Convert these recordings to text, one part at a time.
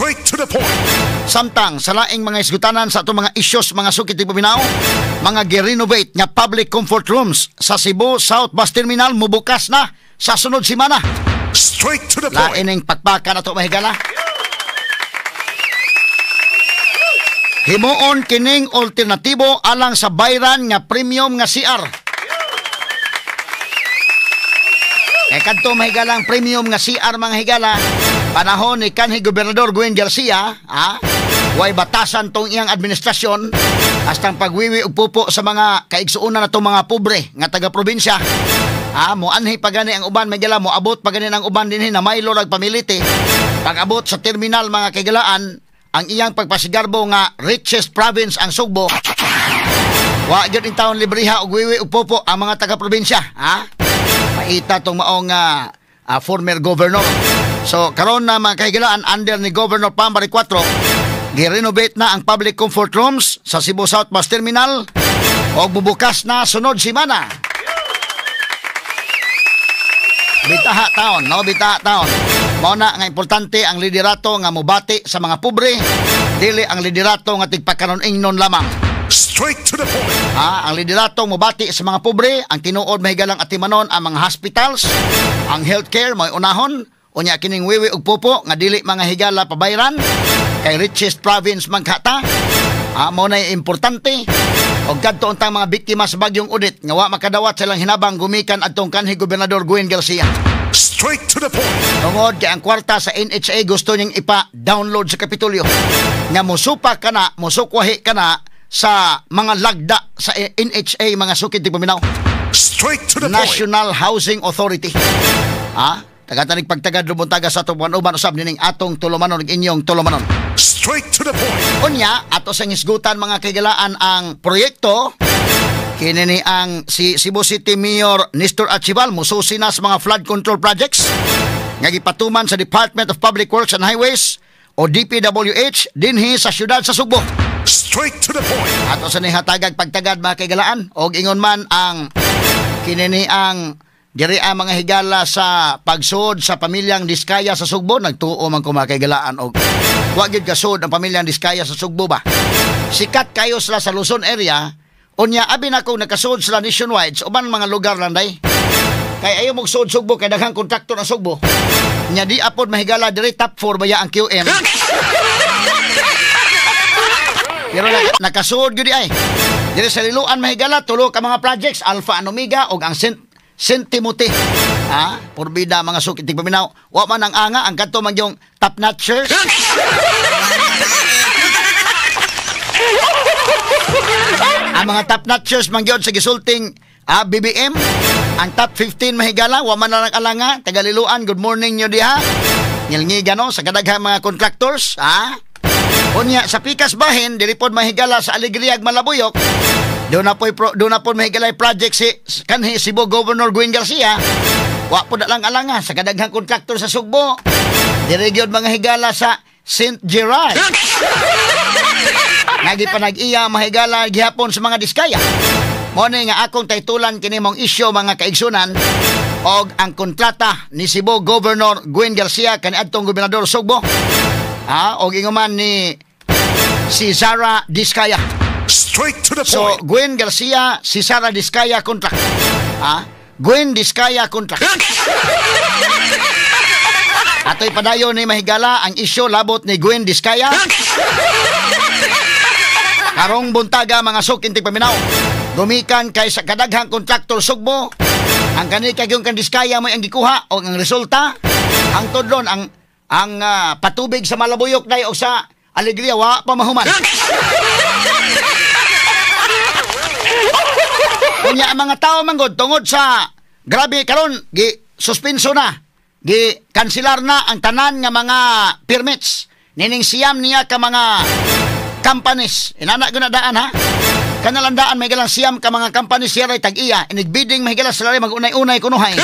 Straight to the point. Samtang sa laing mga isgutanan sa atong mga isyos, mga suki tigpaminaw, mga gi-renovate nga public comfort rooms sa Cebu South Bus Terminal mubukas na sa sunod semana. Straight to the point. Lain ning pakpakan ato, mahigala. Himuon kining alternatibo alang sa bayran nga premium nga CR. Kay kadto, mahigalang premium nga CR, mga higala, panahon ni kanhi Gobernador Gwen Garcia, ha? Way batasan tong iyang administrasyon hastang pagwiwi og pupo sa mga kaigsuonan natong mga pobre nga taga-probinsya. Ha, mo anhi pa gani ang uban, mahigala, moabot pa gani ang uban dinhi na may lorag pamiliti. Pag-abot sa terminal, mga kaigalaan, ang iyang pagpasigarbo nga richest province ang Sugbo. Wa gyud in taon libriha og wiwi og popo ang mga taga-probinsya, ha? Paita tong maong former governor. So karon na, mga kahigalaan, under ni Governor Pam Baricuatro, gi-renovate na ang public comfort rooms sa Cebu South Bus Terminal og bubukas na sunod semana. Bitaha taon, no? Bitaha taon. Mao na nga importante ang liderato nga mobati sa mga pobre, dili ang liderato nga tigpakaron ingnon lamang. Straight to the point. Ha, ang liderato mobati sa mga pobre, ang tinuod, mahigalang atimanon ang mga hospitals, ang healthcare may unahon, unya kining wiwi og pupo nga dili mga higala pabayran kay richest province man kata. Ha, mao na importante. Og kadto untang mga biktima sa bagyong Odette nga wa makadawat silang hinabang gumikan adtong kanhi Gobernador Gwen Garcia. Straight to the point. Tungod kay ang kwarta sa NHA gusto niyang ipa-download sa Kapitolyo. Nga musupa ka na, musukwahi ka na sa mga lagda sa NHA, mga sukid tigpaminaw. Straight to the point. National Housing Authority. Ha? Tagatanig pagtagad rumuntaga sa atong uban usab nining atong tulumanon ug inyong tulumanon. Straight to the point. Unya, ato sa hisgutan, mga kaigalaan, ang proyekto kini ni ang si Cebu City Mayor Nestor Archival mususi na sa mga flood control projects nga gipatuman sa Department of Public Works and Highways o DPWH dinhi sa siyudad sa Sugbo. Straight to the point. Ato sa nihatagag pagtagad, mga kaigalaan, og ingon man ang kini ni ang diri ang mga higala sa pagsud sa pamilyang Diskaya sa Sugbo. Nagtuo man ko, mga kaigalaan, og wa gyud kasud ang pamilyang Diskaya sa Sugbo ba. Sikat kayo sila sa Luzon area. Unya abi na kung nakasud sila nationwide sa uban mga lugar lang day. Kay ayaw mo sud Sugbo kay daghang kontraktor ang Sugbo. Nya di apod mahigala diri top 4 baya ang QM. Pero nakasuod gyud ay. Diri sa Liloan, mahigala, tulo ka mga projects, Alpha and Omega og ang Saint Timothy. Ha? Porbida, mga suki tigpaminaw. Wa man ang anga ang kadto man yung top notchers. Ang mga top notchers man gyud sa gisulting BBM, ang top 15, mahigala, wa man na alanga, taga Liloan, good morning nyo diha. Ngilngiga no sa kadaghang mga contractors, ha? Unya sa Pikas bahin, diri pod, mahigala, sa Alegria ug Malabuyok. Doon na po mahigala project si kanhi Cebu Governor Gwen Garcia. Wa po na lang alanga sa kadaghang kontraktor sa Sugbo. Diri gyud, mga higala, sa St. Gerard. Nagi pa nag-iya, mahigala, gihapon sa mga Diskaya. Mo ni nga akong taytulan kini mong isyo, mga kaigsunan, og ang kontrata ni Cebu Governor Gwen Garcia kaniadtong gobernador Sugbo. Ah, og ingon ni si Sara Diskaya. Straight to the So, point. Gwen Garcia, si Sara Diskaya contract. Ah, Gwen Diskaya contract. Ato'y padayon ni mahigala ang isyo labot ni Gwen Diskaya. Karong buntaga, mga sukintig paminaw. Gumikan kay sa kadaghang kontraktor Sugbo, ang kani kay yung kan Diskaya mo ang gikuha o ang resulta ang tudlon ang patubig sa Malabuyok day o sa Alegria wa pa mahuman. Unya ang mga tao manggod tungod sa grabe karon gi suspenso na, gi kanselar na ang tanan nga mga permits nining siyam niya ka mga companies. Inana gyud na daan ha. Kanalandaan may galang siyam ka mga companies siya ray tag-iya. Inigbiding may galang sila ray mag-unay-unay kunuhay.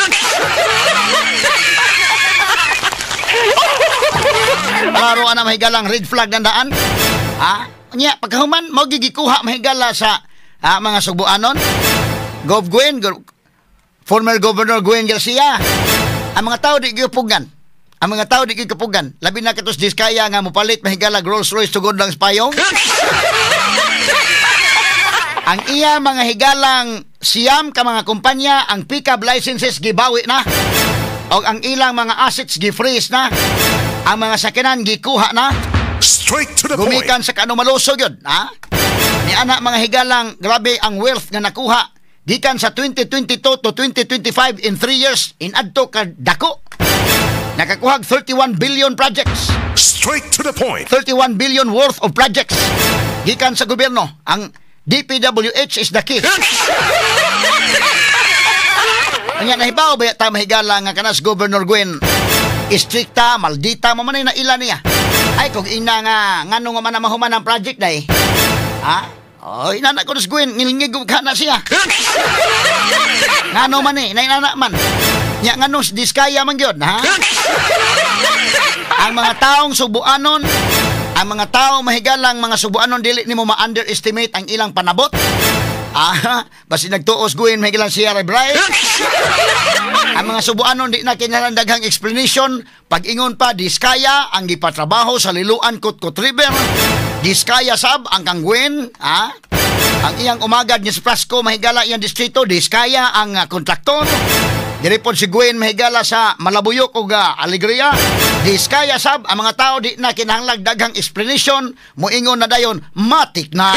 Klaro ana, mahigalang red flag ng daan. Ha? Nya pagkahuman mao gigikuha, mahigala, sa mga Sugboanon. Gov Gwen, former Governor Gwen Garcia. Ang mga tao di gyud pugan. Ang mga tao di gyud kapugan. Labi na katos Diskaya nga mopalit, mahigala, Rolls Royce tugod lang sa payong. Ang iya mga higalang 9 ka mga kumpanya, ang PCAB licenses gibawi na. Og ang ilang mga assets gi-freeze na. Ang mga sakyanan gikuha na. Straight to the point. Gumikan sa kanumalusog yun. Ha? Ni ana mga higalang, grabe ang wealth nga nakuha. Gikan sa 2022 to 2025 in 3 years, in adto ka dako. Nakakuhag 31 billion projects. Straight to the point. 31 billion worth of projects. Gikan sa gobyerno, ang DPWH is the key. Kanya nahibaw ba ta mahigala nga kanas Governor Gwen istrikta, maldita, mo man na ila niya. Ay, kung ina nga, ngano nga man na mahuman ang project day. Ha? Oy, inana ko Gwen, ngilingig ka na siya. Ngano man eh, nainana man. Nya ngano Diskaya man gyud, ha? Ang mga taong subuanon, ang mga tao mahigalang mga subuanon, dili nimo ma-underestimate ang ilang panabot. Ah, basi nagtuos Gwen mahigalang siya Bray. Ang mga subuanon di na kinahanglan daghang explanation. Pag-ingon pa Diskaya ang gipatrabaho sa Liloan Cotcot River. Diskaya sab ang kang Gwen, ha? Ang iyang umagad ni Frasco mahigala iyang distrito, Diskaya ang kontraktor. Diri pod si Gwen mahigala sa Malabuyok ug Alegria. Diskaya sab ang mga tao di na kinahanglan daghang explanation, moingon na dayon matik na.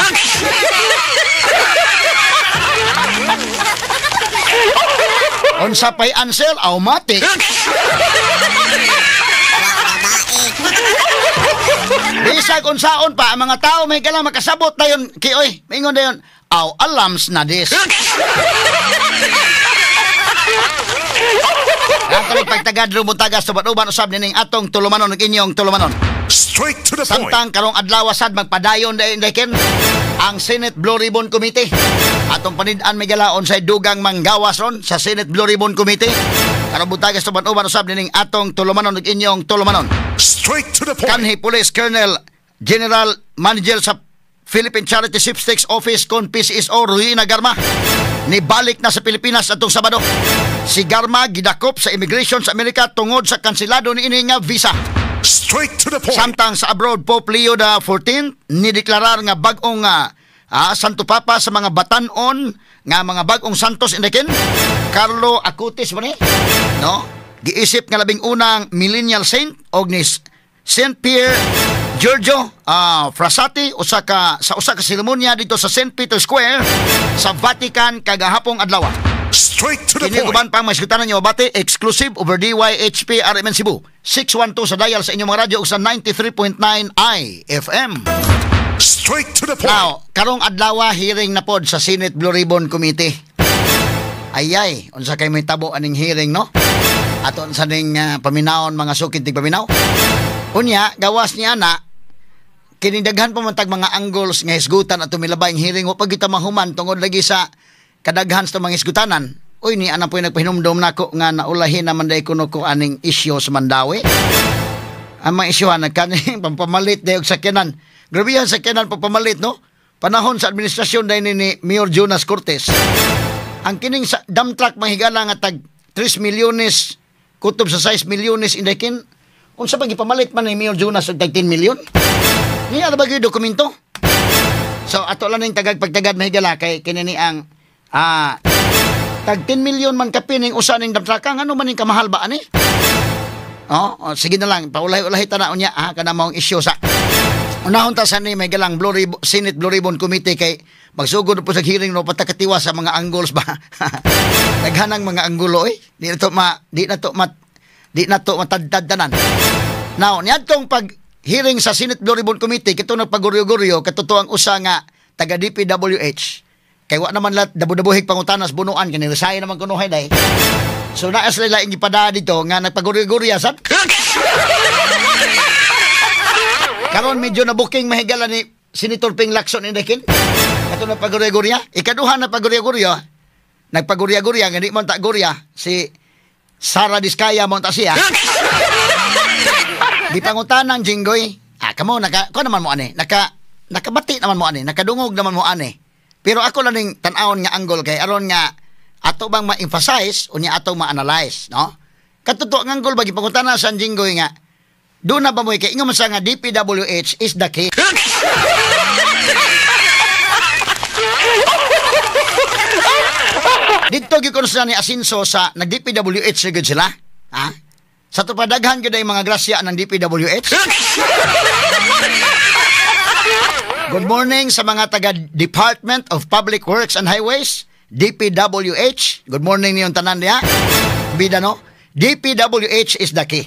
Unsa pay answer automatic. Bisag unsaon pa ang mga tao may kailangan makasabot dayon kioy, moingon dayon aw alams na dis. Ang tuloy pagtagad rumuntagas sa uban usab nining atong tulumanon ug inyong tulumanon. Straight to the point. Samtang karong adlaw sad magpadayon dayon ken ang Senate Blue Ribbon Committee. Atong panid-an may galaon sa dugang manggawas ron sa Senate Blue Ribbon Committee. Karong buntagas sa uban usab nining atong tulumanon ug inyong tulumanon. Straight to the point. Kanhi Police Colonel General Manager sa Philippine Charity Sweepstakes Office kon PCSO Ruina Garma nibalik na sa Pilipinas atong Sabado. Si Garma gidakop sa immigration sa Amerika tungod sa kansilado niini nga visa. Straight to the point. Samtang sa abroad, Pope Leo XIV nideklarar nga bag-ong Santo Papa sa mga batan-on nga mga bag-ong santos indikin Carlo Acutis ba ni? No? Giisip nga labing unang millennial saint og ni Saint Pierre Giorgio Frassati usa ka sa usa ka seremonya dito sa St. Peter Square sa Vatican kagahapong adlaw. Straight to the Kini point. uban pang maisgutanan niyo bati exclusive over DYHP RMN Cebu 612 sa dial sa inyong mga radyo ug sa 93.9 IFM. Straight to the point. Now, karong adlaw hearing na pod sa Senate Blue Ribbon Committee. Ayay, unsa kay may tabo aning hearing, no? Ato unsa ning paminawon mga sukid tig paminaw. Unya, gawas niya na kining daghan pa man tag mga angles nga hisgutan ato milabay ang hearing wa pa kita mahuman tungod lagi sa kadaghan sa mga hisgutanan. Uy, ni ana po yung nagpahinumdom nako nga naulahin naman day kuno ko aning isyu sa Mandawi. Ang mga isyuhan nagkani pampamalit dayog sakyanan. Grabe ang sakyanan pampamalit, no? Panahon sa administrasyon day ni Mayor Jonas Cortez. Ang kining sa dump truck mahigala nga tag 3 milyones kutob sa 6 milyones indakin. Unsa pa gipamalit man ni Mayor Jonas og tag 10 milyon? Niya na ba gyud dokumento? So ato lang ning tagag pagtagad mahigala kay kini ni ang tag 10 milyon man kapin ning usa ning dump truck. Ano man ning kamahal ba ani? Oh, sige na lang paulahi-ulahi ta na unya ha kana maong isyu sa unahon ta sa ni may galang Blue Ribbon, Senate Blue Ribbon Committee kay magsugod po sa hearing no patakatiwa sa mga angles ba. Daghanang mga anggulo oy. Di na to matadtad tanan. Now, niadtong pag hearing sa Senate Blue Ribbon Committee kito nagpaguryo-guryo katotoang usa nga taga DPWH. Kay wa naman lat dabo-dabohig pangutanas bunuan kani resign naman kunuhay day. So naa sila laing gipada dito nga nagpaguryo-gurya sad. Karon medyo na booking mahigala ni Senator Ping Lacson indakin. Kato nagpagurya-gurya. Ikaduha na pagurya-gurya. Nagpagurya-gurya nga di man ta gurya si Sara Diskaya mo ta siya. Di pangutanang Jinggoy. Ah, kamo naka ko naman mo ani. Nakabati naman mo ani, nakadungog naman mo ani. Pero ako lang ning tan-awon nga angle kay aron nga ato bang ma-emphasize unya ato ma-analyze, no? Katuto ang anggol ba gipangutana sa Jinggoy nga doon na ba mo kay ingon man sa nga DPWH is the key. Dito gyud kuno sila ni Asinso sa nag DPWH gyud sila. Ha? Sa tupadaghan gyud ay mga grasya ng DPWH. Good morning sa mga taga Department of Public Works and Highways, DPWH. Good morning niyong tanan niya. Bida no? DPWH is the key.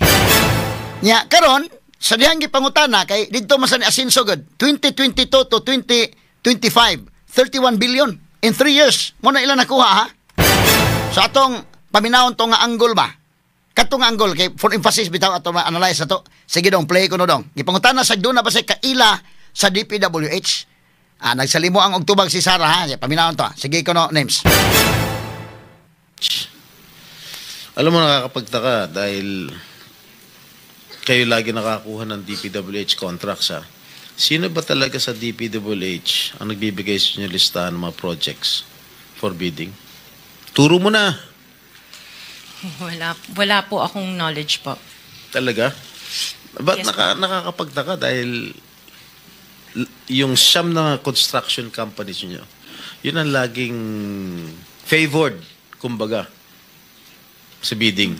Nya karon sa dihang gipangutana kay didto man sa ni Asinso gud 2022 to 2025, 31 billion in 3 years. Mo na ila nakuha ha. So atong paminawon to nga anggol ba? Katong anggol kay for emphasis bitaw ato ma-analyze ato. Sige dong, play ko no dong. Gipangutana sa duna ba sa kaila sa DPWH? Ah, nagsalimo ang og tubag si Sara ha. Paminawon to. Sige ko no names. Alam mo, nakakapagtaka dahil kayo lagi nakakuha ng DPWH contracts ha. Sino ba talaga sa DPWH ang nagbibigay sa inyo listahan ng mga projects for bidding? Turo mo na. Wala po akong knowledge po. Talaga? Ba't Yes, nakakapagtaka dahil yung siyam na construction companies niyo, yun ang laging favored, kumbaga, sa bidding.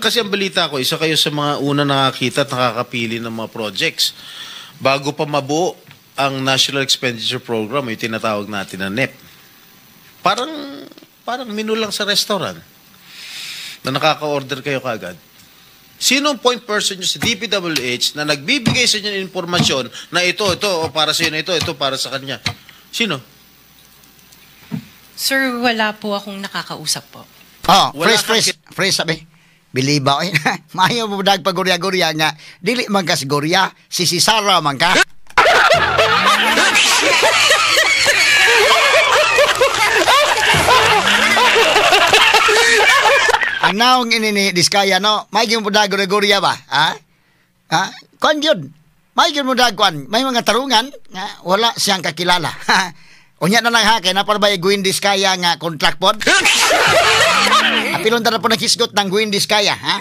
Kasi ang balita ko, isa kayo sa mga una nakakita at nakakapili ng mga projects. Bago pa mabuo ang National Expenditure Program, yung tinatawag natin na NEP. Parang menu lang sa restaurant na nakaka-order kayo kaagad. Sino ang point person nyo sa DPWH na nagbibigay sa inyo ng impormasyon na ito, ito, o para sa inyo, ito, ito, para sa kanya? Sino? Sir, wala po akong nakakausap po. Oh, Wala fresh, fresh, fresh sabi. Biliba oy. Maayo mo dag pagurya-gurya nga dili man ka sigurya, si Sara man ka. Ang naong ini ni Diskaya no, may gyud mo dag gurya ba? Ha? Ha? Kuan gyud. May gyud mo dag kuan, may mga tarungan nga wala siyang kakilala. Unya na lang ha, kay naparbay Gwen Diskaya nga contract pod. Apilon ta na po naghisgot ng Gwen Diskaya, ha?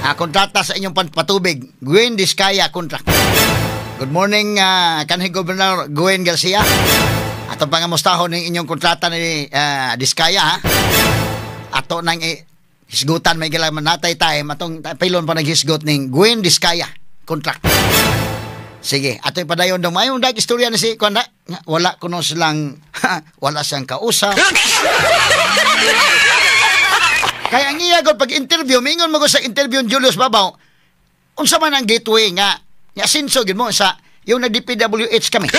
Ah, kontrata sa inyong patubig. Gwen Diskaya contract. Good morning, kanhi Governor Gwen Garcia. Atong pangamustahon ng inyong kontrata ni Diskaya, ha? Ato nang hisgutan may gilaman natay time atong pilon pa naghisgot ning Gwen Diskaya contract. Sige, ato padayon dong. Mayong dag istorya ni si kuan na, wala kuno silang wala siyang kausap. Kaya ang iya gud pag interview, mingon mo ko sa interview ni Julius Babaw, unsa man ang gateway nga nga sinso gid mo sa yung nag DPWH kami.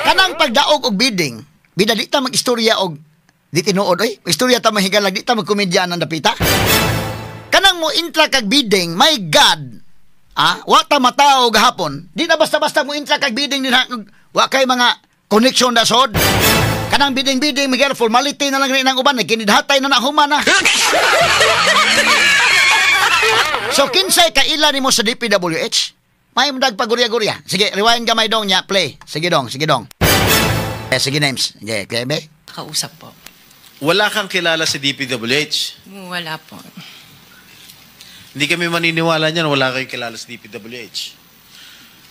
Kanang pagdaog og bidding, bida di ta mag-istorya og di tinuod oy. Istorya ta mahigalag, di ta magkomedya ng dapita. Kanang mo intra kag bidding, my God. Ah, wa ta matao gahapon. Di na basta-basta mo intra kag bidding din ha, wa kay mga connection na sod. Kanang bidding-bidding, Miguel, formality na lang rin ang uban, nagkinidhatay na nahuman na. So, kinsay kaila nimo sa DPWH? May mudag pagurya-gurya. Sige, rewind gamay dong niya, play. Sige dong, sige dong. Eh, sige names. Sige, okay, be? Kausap po. Wala kang kilala sa DPWH. Wala po. Hindi kami maniniwala niyan, wala kayong kilala sa DPWH.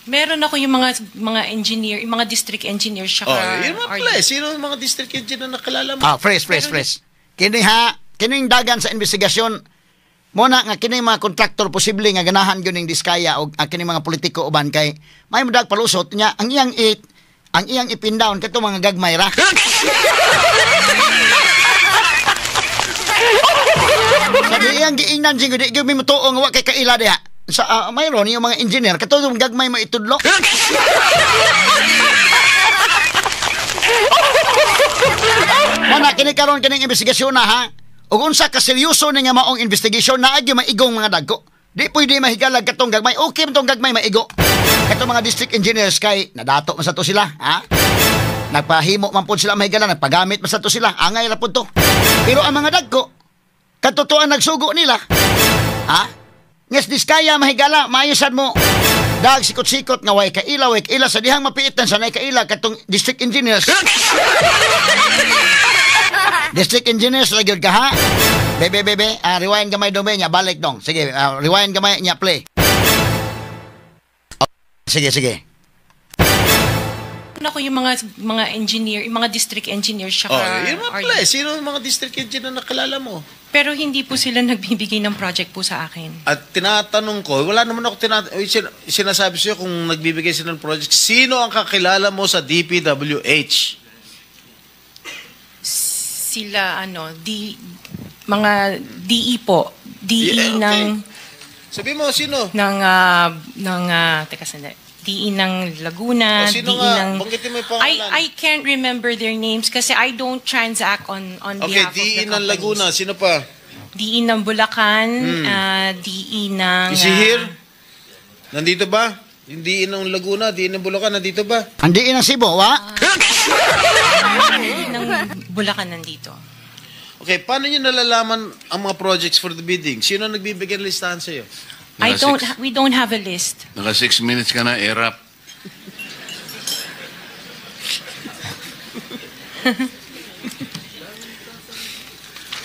Meron ako yung mga engineer, yung mga district engineer siya. Oh, yun mga pala. Eh. Sino ang mga district engineer na nakilala mo? Ah, fresh, fresh, fresh. Kini ha, kining dagan sa investigasyon, muna nga kini mga kontraktor posible nga ganahan gyud ning Diskaya og kini mga politiko uban kay may mudag palusot niya ang iyang it ang iyang ipin down kato mga gagmay ra. Sa di iyang giingnan jing di gyud mi motuo nga wa kay kaila diha. Sa mayroon yung mga engineer kato yung gagmay mo itudlo. Mana kini karon kining investigasyon na ha. Ug unsa ka seryoso ni nga maong investigation na agyo maigong mga dagko. Di pwede mahigalag katong gagmay. Okay man tong gagmay maigo. Katong mga district engineers kay nadato man sa to sila, ha? Nagpahimo man pud sila mahigala, nagpagamit man sa to sila. Angay ra pud to. Pero ang mga dagko katotoan nagsugo nila. Ha? Nges Diskaya mahigala, maayo sad mo. Dag sikot-sikot nga way kaila, way kaila sa dihang mapiitan sa nay kaila katong district engineers. District engineers ra gyud ka ha. Bebe bebe, rewind gamay dong nya balik dong. Sige, rewind gamay nya play. Oh, sige sige. Ako yung mga engineer, yung mga district engineers Oh, tsaka yun mga RD. pala. Sino ang mga district engineer na nakilala mo? Pero hindi po sila nagbibigay ng project po sa akin. At tinatanong ko, wala naman ako sinasabi sa'yo kung nagbibigay sila ng project, sino ang kakilala mo sa DPWH? Sila ano, mga DE po. DE Yeah, okay. ng Sabi mo, sino? ng teka sandali. DE ng Laguna, O, sino DE nga? ng Banggitin mo yung pangalan. I can't remember their names kasi I don't transact on Okay, behalf DE of the ng companies. Laguna, sino pa? DE ng Bulacan, DE ng Is he here? Nandito ba? Yung DE ng Laguna, DE ng Bulacan, nandito ba? Ang DE ng Cebu, wa? DE ng Bulacan nandito. Okay, paano nyo nalalaman ang mga projects for the bidding? Sino ang nagbibigay ng listahan sa'yo? I Naka don't six- we don't have a list. Naka 6 minutes ka na, erap.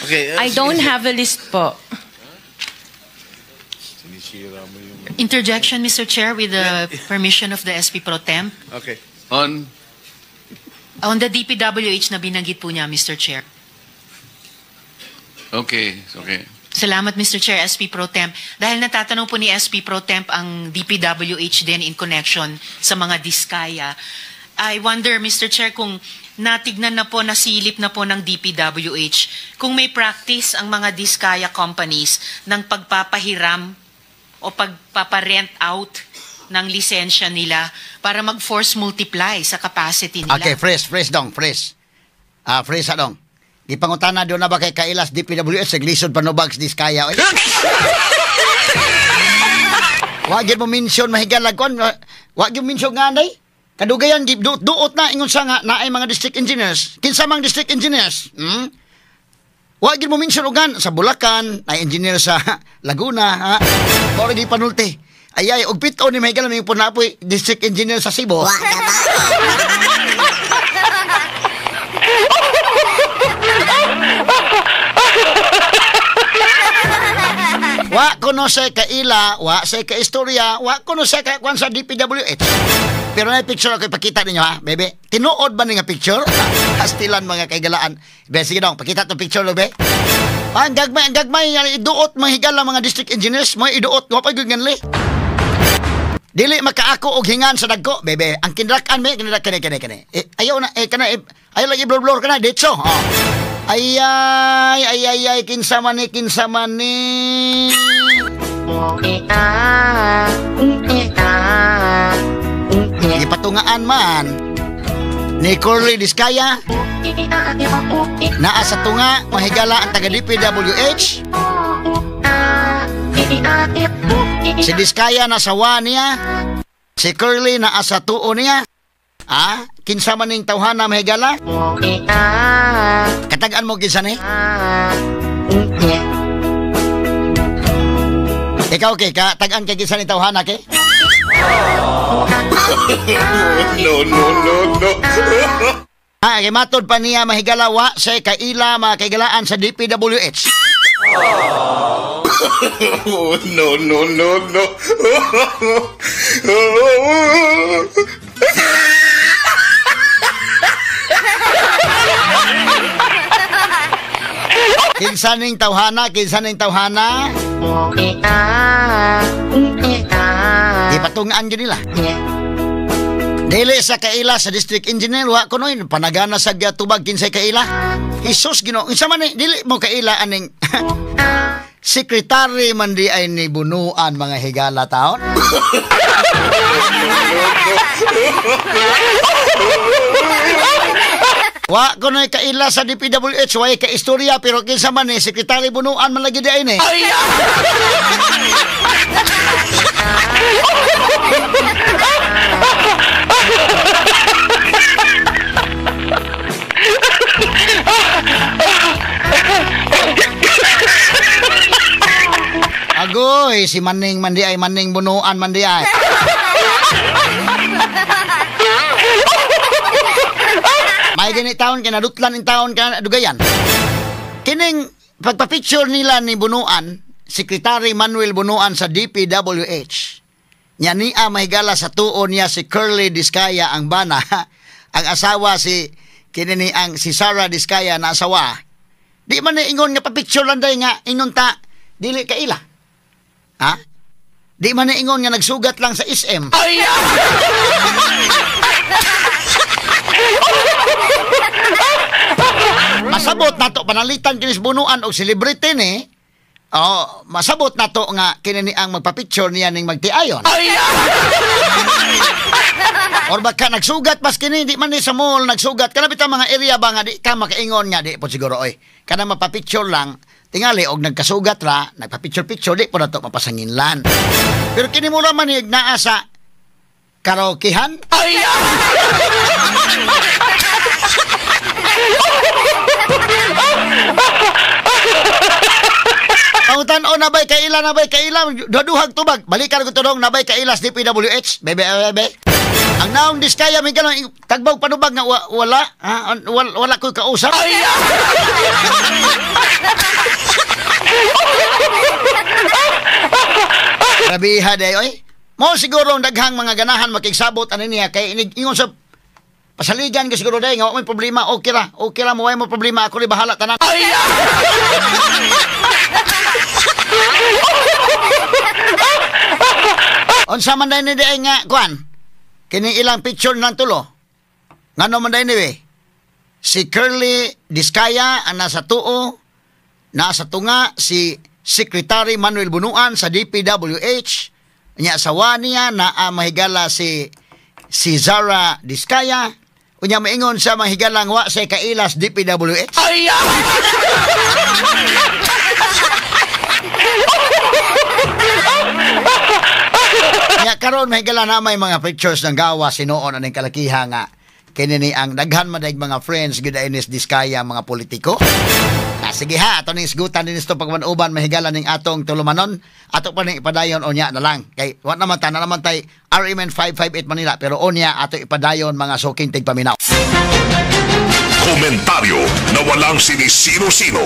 Okay, I sige, don't sige. have a list po. Interjection, Mr. Chair, with the permission of the SP Pro Temp. Okay. On. On the DPWH na binanggit po niya, Mr. Chair. Okay. Salamat, Mr. Chair, SP Pro Temp. Dahil natatanong po ni SP Pro Temp ang DPWH din in connection sa mga diskaya. I wonder, Mr. Chair, kung natignan na po, nasilip na po ng DPWH, kung may practice ang mga diskaya companies ng pagpapahiram o pagpaparent out ng lisensya nila para mag-force multiply sa capacity nila. Okay, fresh, fresh dong, fresh. Fresh dong. Gipangutana doon na ba kay Kailas DPWH naglisod panubag sa Diskaya oy. Wa gyud mo mention mahigalag kon, wa gyud mention nga anday. Kadugayan gi duot na ingon sa nga naay mga district engineers. Kinsa mang district engineers? Hmm? Wa gyud mo mention ugan sa Bulacan, ay engineer sa Laguna, ha. Mao gi panulti. Ay ay og pito ni mahigala may punapoy district engineer sa Cebu. Wa kuno sa kaila, wa sa kaistorya, wa kuno sa kakuan sa DPWH. Pero na picture ako ipakita ninyo ha, bebe. Tinuod ba ni nga picture? Hastilan mga kaigalaan. Be, sige dong, pakita tong picture lo, be. Ah, ang gagmay, iduot mga higala mga district engineers, mga iduot, wa pa gyud nganli. Dili makaako og hingan sa dagko, bebe. Ang kinrakan me, kinrak kini kini kini. Eh, ayaw na eh kana eh, ayaw lagi blur-blur kana ditso. Oh. Ay ay ay ay ay kinsa man ni kinsa man ni. Gipatungaan man ni Curly Discaya naa sa tunga mahigala ang taga DPWH. Si Discaya nasa wa niya, si Curly naa sa tuo niya. Ah, kinsa man ning tawhana mahigala? Katagaan mo kinsa ni? Ikaw kay ka tagaan kay kinsa ni tawhana kay? No, no, no, no. Ah, kay matod pa niya mahigala wa sa kaila mga kaigalaan sa DPWH. No, no, no, no. Kinsa ning tawhana, kinsa ning tawhana? Ipatungaan gyud nila. Dili sa kaila sa district engineer wa kuno panagana sa tubag kinsay kaila. Jesus Ginoo, unsa man ni dili mo kaila aning sekretary man di ay ni bunuan mga higala taon. Wa kuno kaila sa DPWH, way ka istorya pero kinsa man ni sekretary bunuan man lagi di ay ni. Agoy, si Maning man di ay Maning bunuan man di ay. May Ay gani taon kay nadutlan in taon ka dugayan. Kining pagpa-picture nila ni Bunuan, Secretary Manuel Bunuan sa DPWH. Nya niya mahigala sa tuon niya si Curly Discaya ang bana. Ang asawa si kini ni ang si Sarah Discaya na asawa. Di man ni ingon nga pa-picture lang day nga ingon ta dili ka ila. Ha? Di man ni ingon nga nagsugat lang sa SM. Masabot nato panalitan kinis Bunuan og celebrity ni. Oh, masabot nato nga kini ni ang magpa-picture niya ning magtiayon. Or baka nagsugat pas kini di man ni sa mall nagsugat kana bitang mga area ba nga di ka makaingon nga di po siguro oy. Kana mapapicture lang tingali og nagkasugat ra nagpa-picture-picture di po nato mapasanginlan. Pero kini mo man ni naa sa karaokehan. Pangutan-on nabay kaila duha-duhag tubag. Balikan ko tudong nabay kaila sa DPWH. Bebe bebe. Ang naong Diskaya may ganang tagbaw panubag nga wala ha? Wala ko'y kausap. Grabiha day oy. Mo siguro ang daghang mga ganahan makigsabot ani niya kay ingon sa pasaligan ko siguro day nga wa may problema, okay ra mo way mo problema, ako ri bahala tanan. Unsa man day ni day nga kuan? Kining ilang picture ng tulo. Ngano man day ni we? Si Curly Discaya ang nasa tuo, nasa tunga si Secretary Manuel Bunuan sa DPWH. Nya asawa niya naa mahigala si Zara Discaya. Unya maingon sa mahigalang wa sa kailas DPWH. Nya karon mahigala na may mga pictures ng gawa sinuon aning kalakiha nga kini ni ang daghan man mga friends gyud inis Discaya mga politiko. Ah, sige ha, ato ning isgutan din isto pagmanuban mahigala ning atong tulumanon. Ato pa ning ipadayon unya na lang. Kay wa naman ta na naman tay RMN 558 Manila pero unya ato ipadayon mga suking tigpaminaw. Komentaryo na walang sinisino-sino.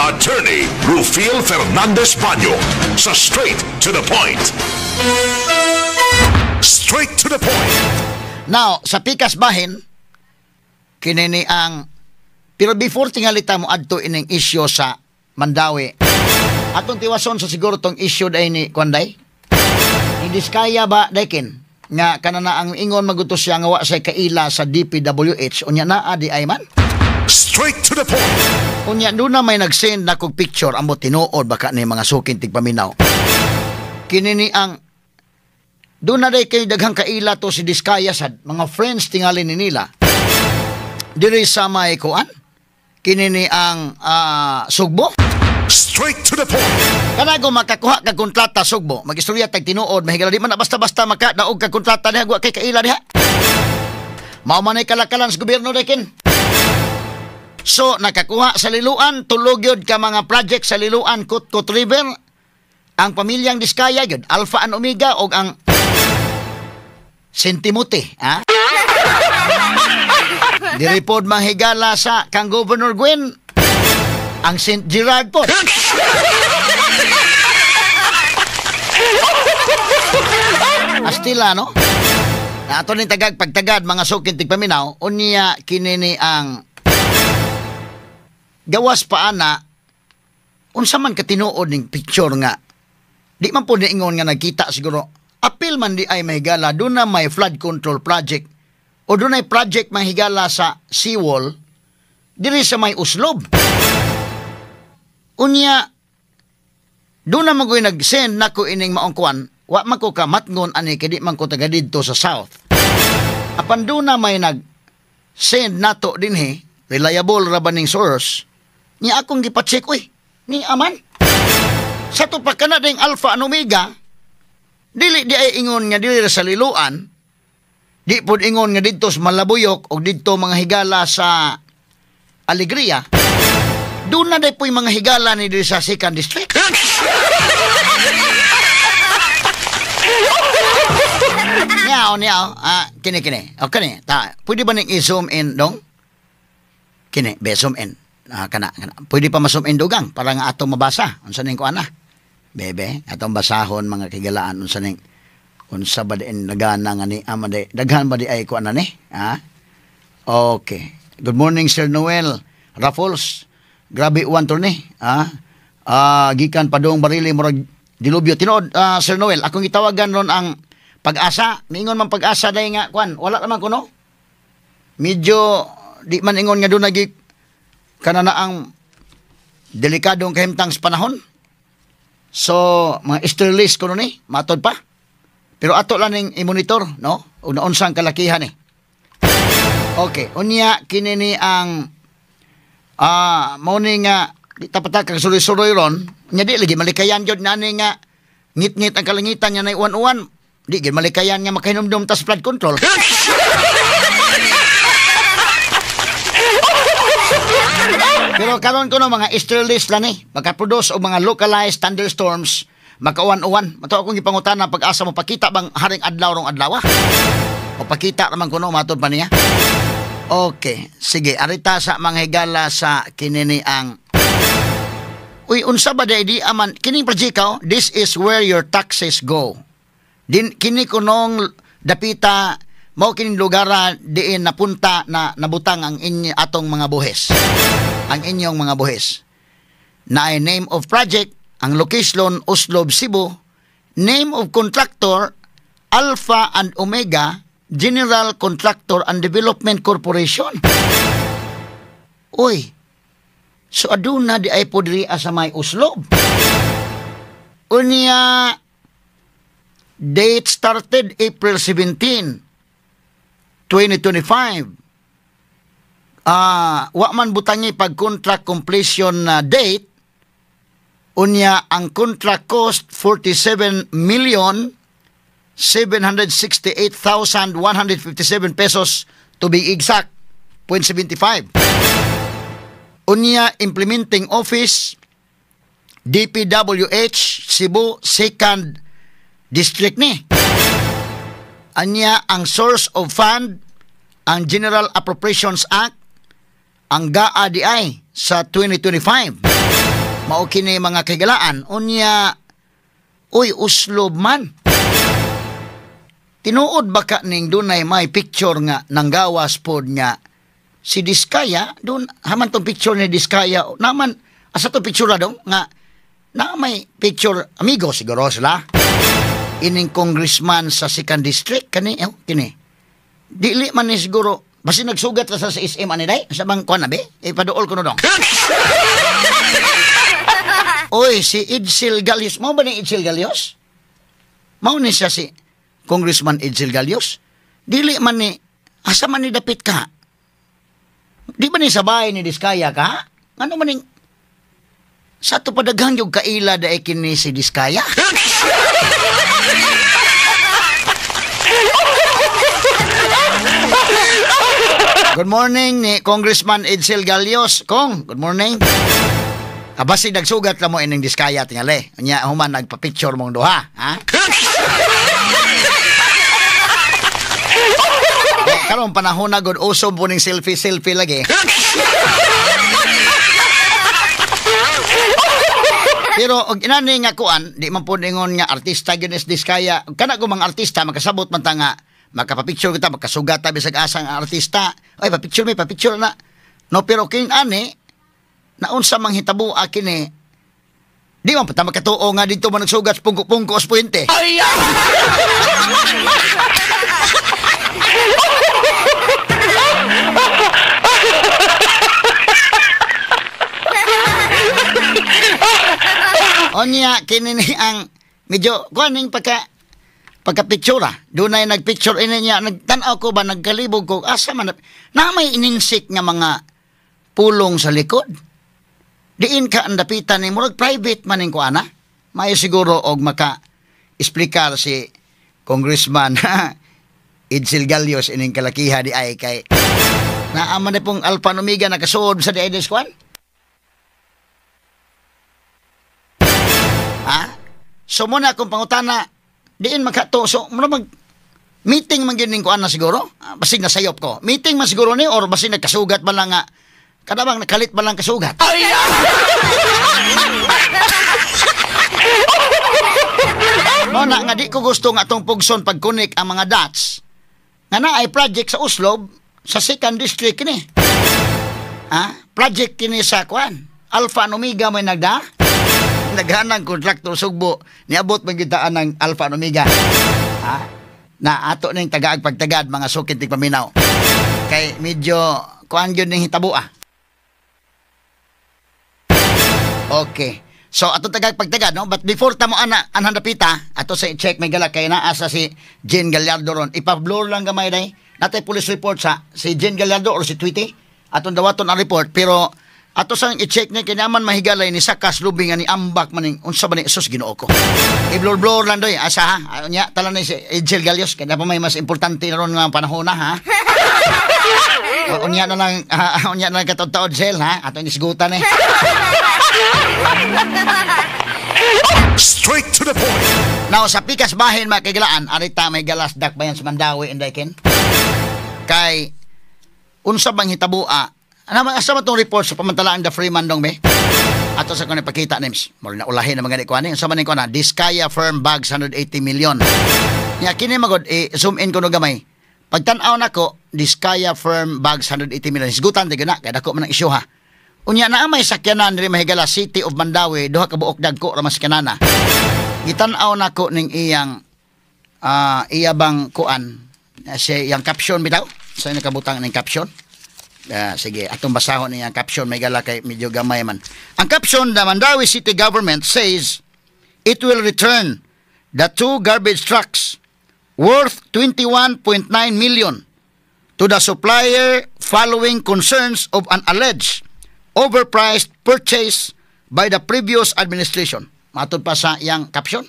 Attorney Rufil Fernandez Baño sa Straight to the Point. Straight to the Point. Now, sa pikas bahin, kinini ang pero before tingalita mo adto ining issue sa Mandawi. Atong tiwason sa siguro tong issue day ni Kwanday. Ni Diskaya ba daykin nga kanana ang ingon magutos siya nga wa say kaila sa DPWH unya naa di ay man. Straight to the point. Unya doon na may nagsend na kog picture amo tinuod baka ni mga suking tigpaminaw. Kini ni ang doon na day kay daghang kaila to si Diskaya sad mga friends tingali ni nila. Diri sa may kuan kini ni ang Sugbo. Straight to the point. Kanago makakuha kag kontrata Sugbo, magistorya tag tinuod mahigala di man na basta-basta makadaog kag kontrata diha wa kay kaila diha. Mao man ay kalakalan sa gobyerno dekin. So nakakuha sa Liloan, tulog yun ka mga project sa Liloan, Kutkut River. Ang pamilyang Diskaya yun, Alpha and Omega og ang Saint Timothy, ha? Diri pod manghigala sa kang Governor Gwen, ang Saint Gerard pod. Astila, no? Ato ning tagag pagtagad mga suking tigpaminaw, unya kinini ang gawas pa ana unsa man katinuod ning picture nga di man po niingon nga nagkita siguro apil man di ay mahigala doon na may flood control project o doon ay project mahigala sa seawall diri sa may uslob. Unya doon na magoy nag-send nako ining maong kuan, wa man ko kamatngon ani kay di man ko taga didto sa south. Apan doon na may nag-send nato dinhi, reliable ra ba ning source niya akong gipa-check, uy, ni aman. Sa to pa kana ding Alpha and Omega, dili di ay ingon nga dili sa Liloan, di pod ingon nga didto sa Malabuyok o didto mga higala sa Alegria. Doon na day po'y mga higala ni diri sa 2nd District. Niyaw, niyaw. Kini, kini. O, kini. Ta, pwede ba ning i-zoom in, dong? Kini, be, zoom in. Ah, kana, kana. Pwede pa ma-zoom in, dugang, para nga atong mabasa. Unsa ning kuan na? Bebe, atong basahon, mga kigalaan, unsa ning unsa ba diin nagana nga ni ama di daghan ba di ay kuan na ni? Ha? Okay. Good morning, Sir Noel Raffles. Grabe uwan to ni. Ha? Ah, gikan padung Barili, murag dilubyo. Tinuod, Sir Noel, akong gitawagan ron ang Pag-asa. Miingon man Pag-asa dai nga kuan, wala naman kuno. Medyo di man ingon nga doon nagi kanana ang delikadong kahimtang sa panahon. So, mga easterlies kuno ni, matod pa. Pero ato lang ning i-monitor, no? Ug naunsang kalakihan ni. Okay, unya kini ni ang mao ni nga di ta pata kag suloy-suloy ron, nya di lagi malikayan jud nani nga ngit-ngit ang kalangitan nya nay uwan-uwan. Di gid malikayan nga makahinumdum ta sa flood control. Pero karon kuno mga easterlies lang ni, makaproduce og mga localized thunderstorms, makauwan-uwan. Mato akong gipangutana Pag-asa mo pakita bang haring adlaw rong adlaw? O pakita naman kuno matod pa niya. Okay, sige, arita sa mga higala sa kinini ang uy, unsa ba di aman kining project, this is where your taxes go. Din kini kunong dapita mao kining lugara diin napunta na nabutang ang inyo atong mga buhis. Ang inyong mga buhis. Na name of project, ang location Oslob, Cebu, name of contractor Alpha and Omega General Contractor and Development Corporation. Uy, so aduna di ay po diri sa may Oslob. Unya, date started April 17, 2025. Wa man butangi pag contract completion na date. Unya ang contract cost 47,768,157 pesos to be exact, 0.75. Unya implementing office DPWH Cebu 2nd District ni. Anya ang source of fund ang General Appropriations Act, ang GAA DI sa 2025. Mao kini mga kaigalaan. Unya, uy, Oslob man. Tinuod ba ka ning dunay may picture nga nanggawas pod nga si Diskaya, dun haman tong picture ni Diskaya, naman asa tong picture dong nga na may picture amigo siguro sila. Ining congressman sa 2nd District kani eh, kini. Dili man ni siguro basi nagsugat ra sa SM ani day sa bang kuan na be? Ipaduol ko no dong. Oy, si Edsel Galios, mao ba ni Edsel Galios? Mao ni siya si Congressman Edsel Galios? Dili man ni, asa man ni dapit ka? Di ba ni sabay ni Diskaya ka? Ano man ning, sa ato padaghang yung kaila dae kini si Diskaya? Good morning ni Congressman Edsel Galios. Kong, good morning. Abasi nagsugat lang mo ining Diskaya tingali. Unya human nagpa-picture mong duha, ha? Karon panahon na gud uso po ning selfie lagi. Pero og inani nga kuan, di man po ningon nga artista gyud is Diskaya. Kana ko mga artista makasabot man ta nga makapapicture kita, makasugat ta bisag asa nga artista. Ay, papicture mi, papicture na. No, pero king ani naunsa mang hitabo kini, di man pa ta makatuo nga dito man nagsugat sa pungko-pungko sa puwente. Ay! Onya kini ni ang medyo kuan ning pagka-picture. Dunay nagpicture ini niya, nagtan-aw ko ba, nagkalibog ko asa man na may ininsik nga mga pulong sa likod. Diin ka ang dapitan ni murag private man ning kuana. Maayo siguro og maka-explicar si Congressman Edsel Galios ining kalakiha di ay kay naaman na pong Alpha and Omega nakasuod sa di ay des kuan. Ha? So muna akong pangutana diin makato, so muna mag meeting man gyud ning kuan na siguro. Basig nasayop ko. Meeting man siguro ni or basig nagkasugat man lang nga Kada bang nakalit ba lang kasugat? Mo na nga di ko gusto nga atong pugson pagkunik ang mga dots. Nga na ay project sa Oslob sa 2nd district kini. Ha? Project kini sa kuan. Alpha and Omega may nagda. Naghanang kontraktor Sugbo niabot man gitaan ng Alpha and Omega. Ha? Na ato ning tagaag pagtagad mga sukit tig paminaw. Kay medyo kuan gyud ning hitabo ah. Okay. So ato tagaag pagtagad no, but before ta mo ana anhang dapita ato sa i-check may gala kay naa sa si Jane Gallardo ron. Ipa-blur lang gamay day. Natay police report sa si Jane Gallardo or si Tweety. Atong dawaton ang report pero ato sang i-check ni kay naman mahigalay ni Sakas Lubing ni ambak maning unsa ba ni sus Ginoo ko. I-blur-blur lang doy asa ha. Unya tala ni si Angel Galios kay na pa may mas importante na ron nga panahon na ha. Unya na lang unya na lang katod-taod sel ha. Ato inisgutan eh. Straight to the point. Now sa pikas bahin mga kaigalaan, arita may galas dakbayan sa Mandawi inday ken. Kay unsa bang hitabua? Ano man asa man tong report sa pamantalaan the Freeman dong be? Ato sa kuno pakita names. Mura na ulahin na mga ni kuan. Unsa man ni kuan? Diskaya firm bags 180 million. Nya kini magod zoom in kuno gamay. Pagtan-aw nako Diskaya firm bags 180 million. Hisgutan di na kay dako man ang isyu ha. Unya naa may sakyanan diri mahigala City of Mandawi duha ka buok dagko ra mas kanana. Gitan-aw nako ning iyang iya bang kuan si iyang caption bitaw. Sa nakabutang ning caption. Sige, atong basahon niya ang caption may gala kay medyo gamay man. Ang caption, the Mandawi City Government says it will return the 2 garbage trucks worth 21.9 million to the supplier following concerns of an alleged overpriced purchase by the previous administration. Matod pa sa iyang caption.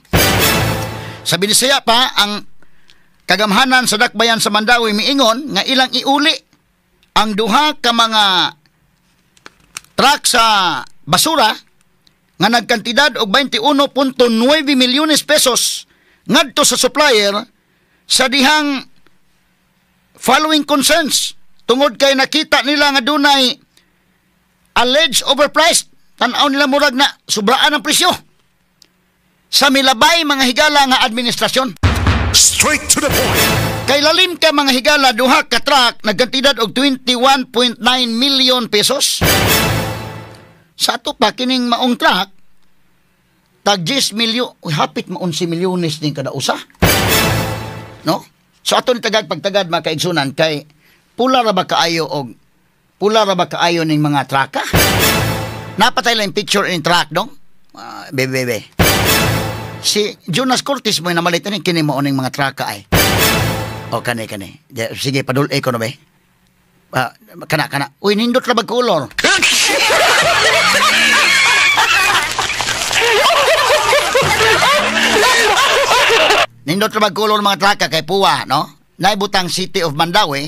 Sa Binisaya pa, ang kagamhanan sa dakbayan sa Mandawi miingon nga ilang iuli ang duha ka mga truck sa basura nga nagkantidad og 21.9 milyones pesos ngadto sa supplier sa dihang following concerns tungod kay nakita nila nga dunay alleged overpriced. Tan-aw nila murag na sobraan ang presyo sa milabay mga higala nga administrasyon. Straight to the point. Kay lalim ka mga higala, duha ka truck nagkantidad og 21.9 million pesos. Sa ato pa kining maong truck tag 10 milyon, uy, hapit ma 11 milyones ning kada usa. No? So ato ni tagag pagtagad mga kaigsunan kay pula ra ba kaayo og pula ra ba kaayo ning mga traka? Napatay lang picture in truck dong. Bebe. Si Jonas Cortez mo namalit ni kini mao ning mga traka ay. O kani kani. Sige padul ko no be. Kana kana. Uy nindot ra bag color. Nindot ra bag color mga traka kay puwa no. Naibutang City of Mandawi.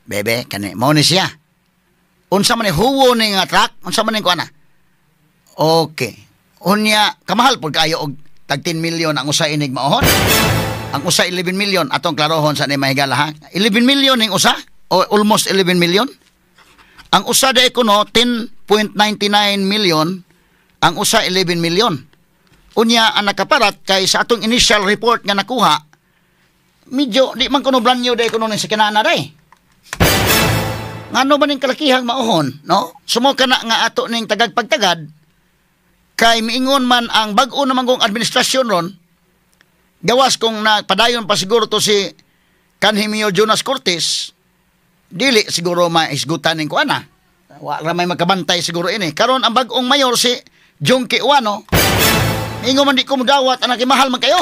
Bebe kani mao ni siya. Unsa man ni huwo ni nga truck? Unsa man ni kuana? Okay. Unya kamahal pud kaayo og tag 10 million ang usa inig maohon. Ang usa 11 million atong klarohon sa ni mahigala ha. 11 million ning usa o almost 11 million. Ang usa de kuno 10.99 million, ang usa 11 million. Unya ang nakaparat kay sa atong initial report nga nakuha, medyo di man kuno brand new de kuno ning sakinana day. Ngano ba ning kalakihang maohon, no? Sumo ka na nga ato ning tagagpagtagad kay miingon man ang bag-o naman kong administrasyon ron. Gawas kung napadayon pa siguro to si kanhi Mayor Jonas Cortez, dili siguro maisgutan ning kuana. Wa ra may makabantay siguro ini. Karon ang bag-ong mayor si Jungki Uano, ingon man di ko mudawat anak mahal man kayo.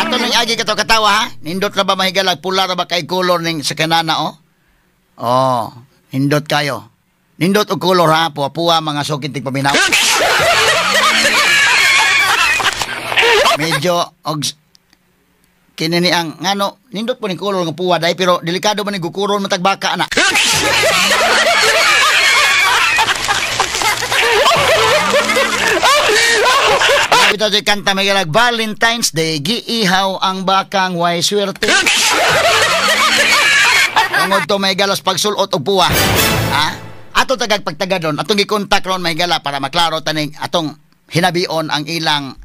Ato nang agi kato katawa ha. Nindot ra ba mahigalag pula ra ba kay color ning sa kanana oh? Oh, nindot kayo. Nindot og color ha, puwa-puwa mga sukit tig paminaw. Medyo og kini ni ang ngano nindot po ni color nga puwa dai pero delikado man ni gukuron matag baka ana. Ito si kanta may galag Valentine's Day, giihaw ang bakang way swerte. Tungod to may galas pagsulot og puwa. Ha? Ato tagag pagtaga doon, atong gikontak ron may gala para maklaro taning atong hinabion ang ilang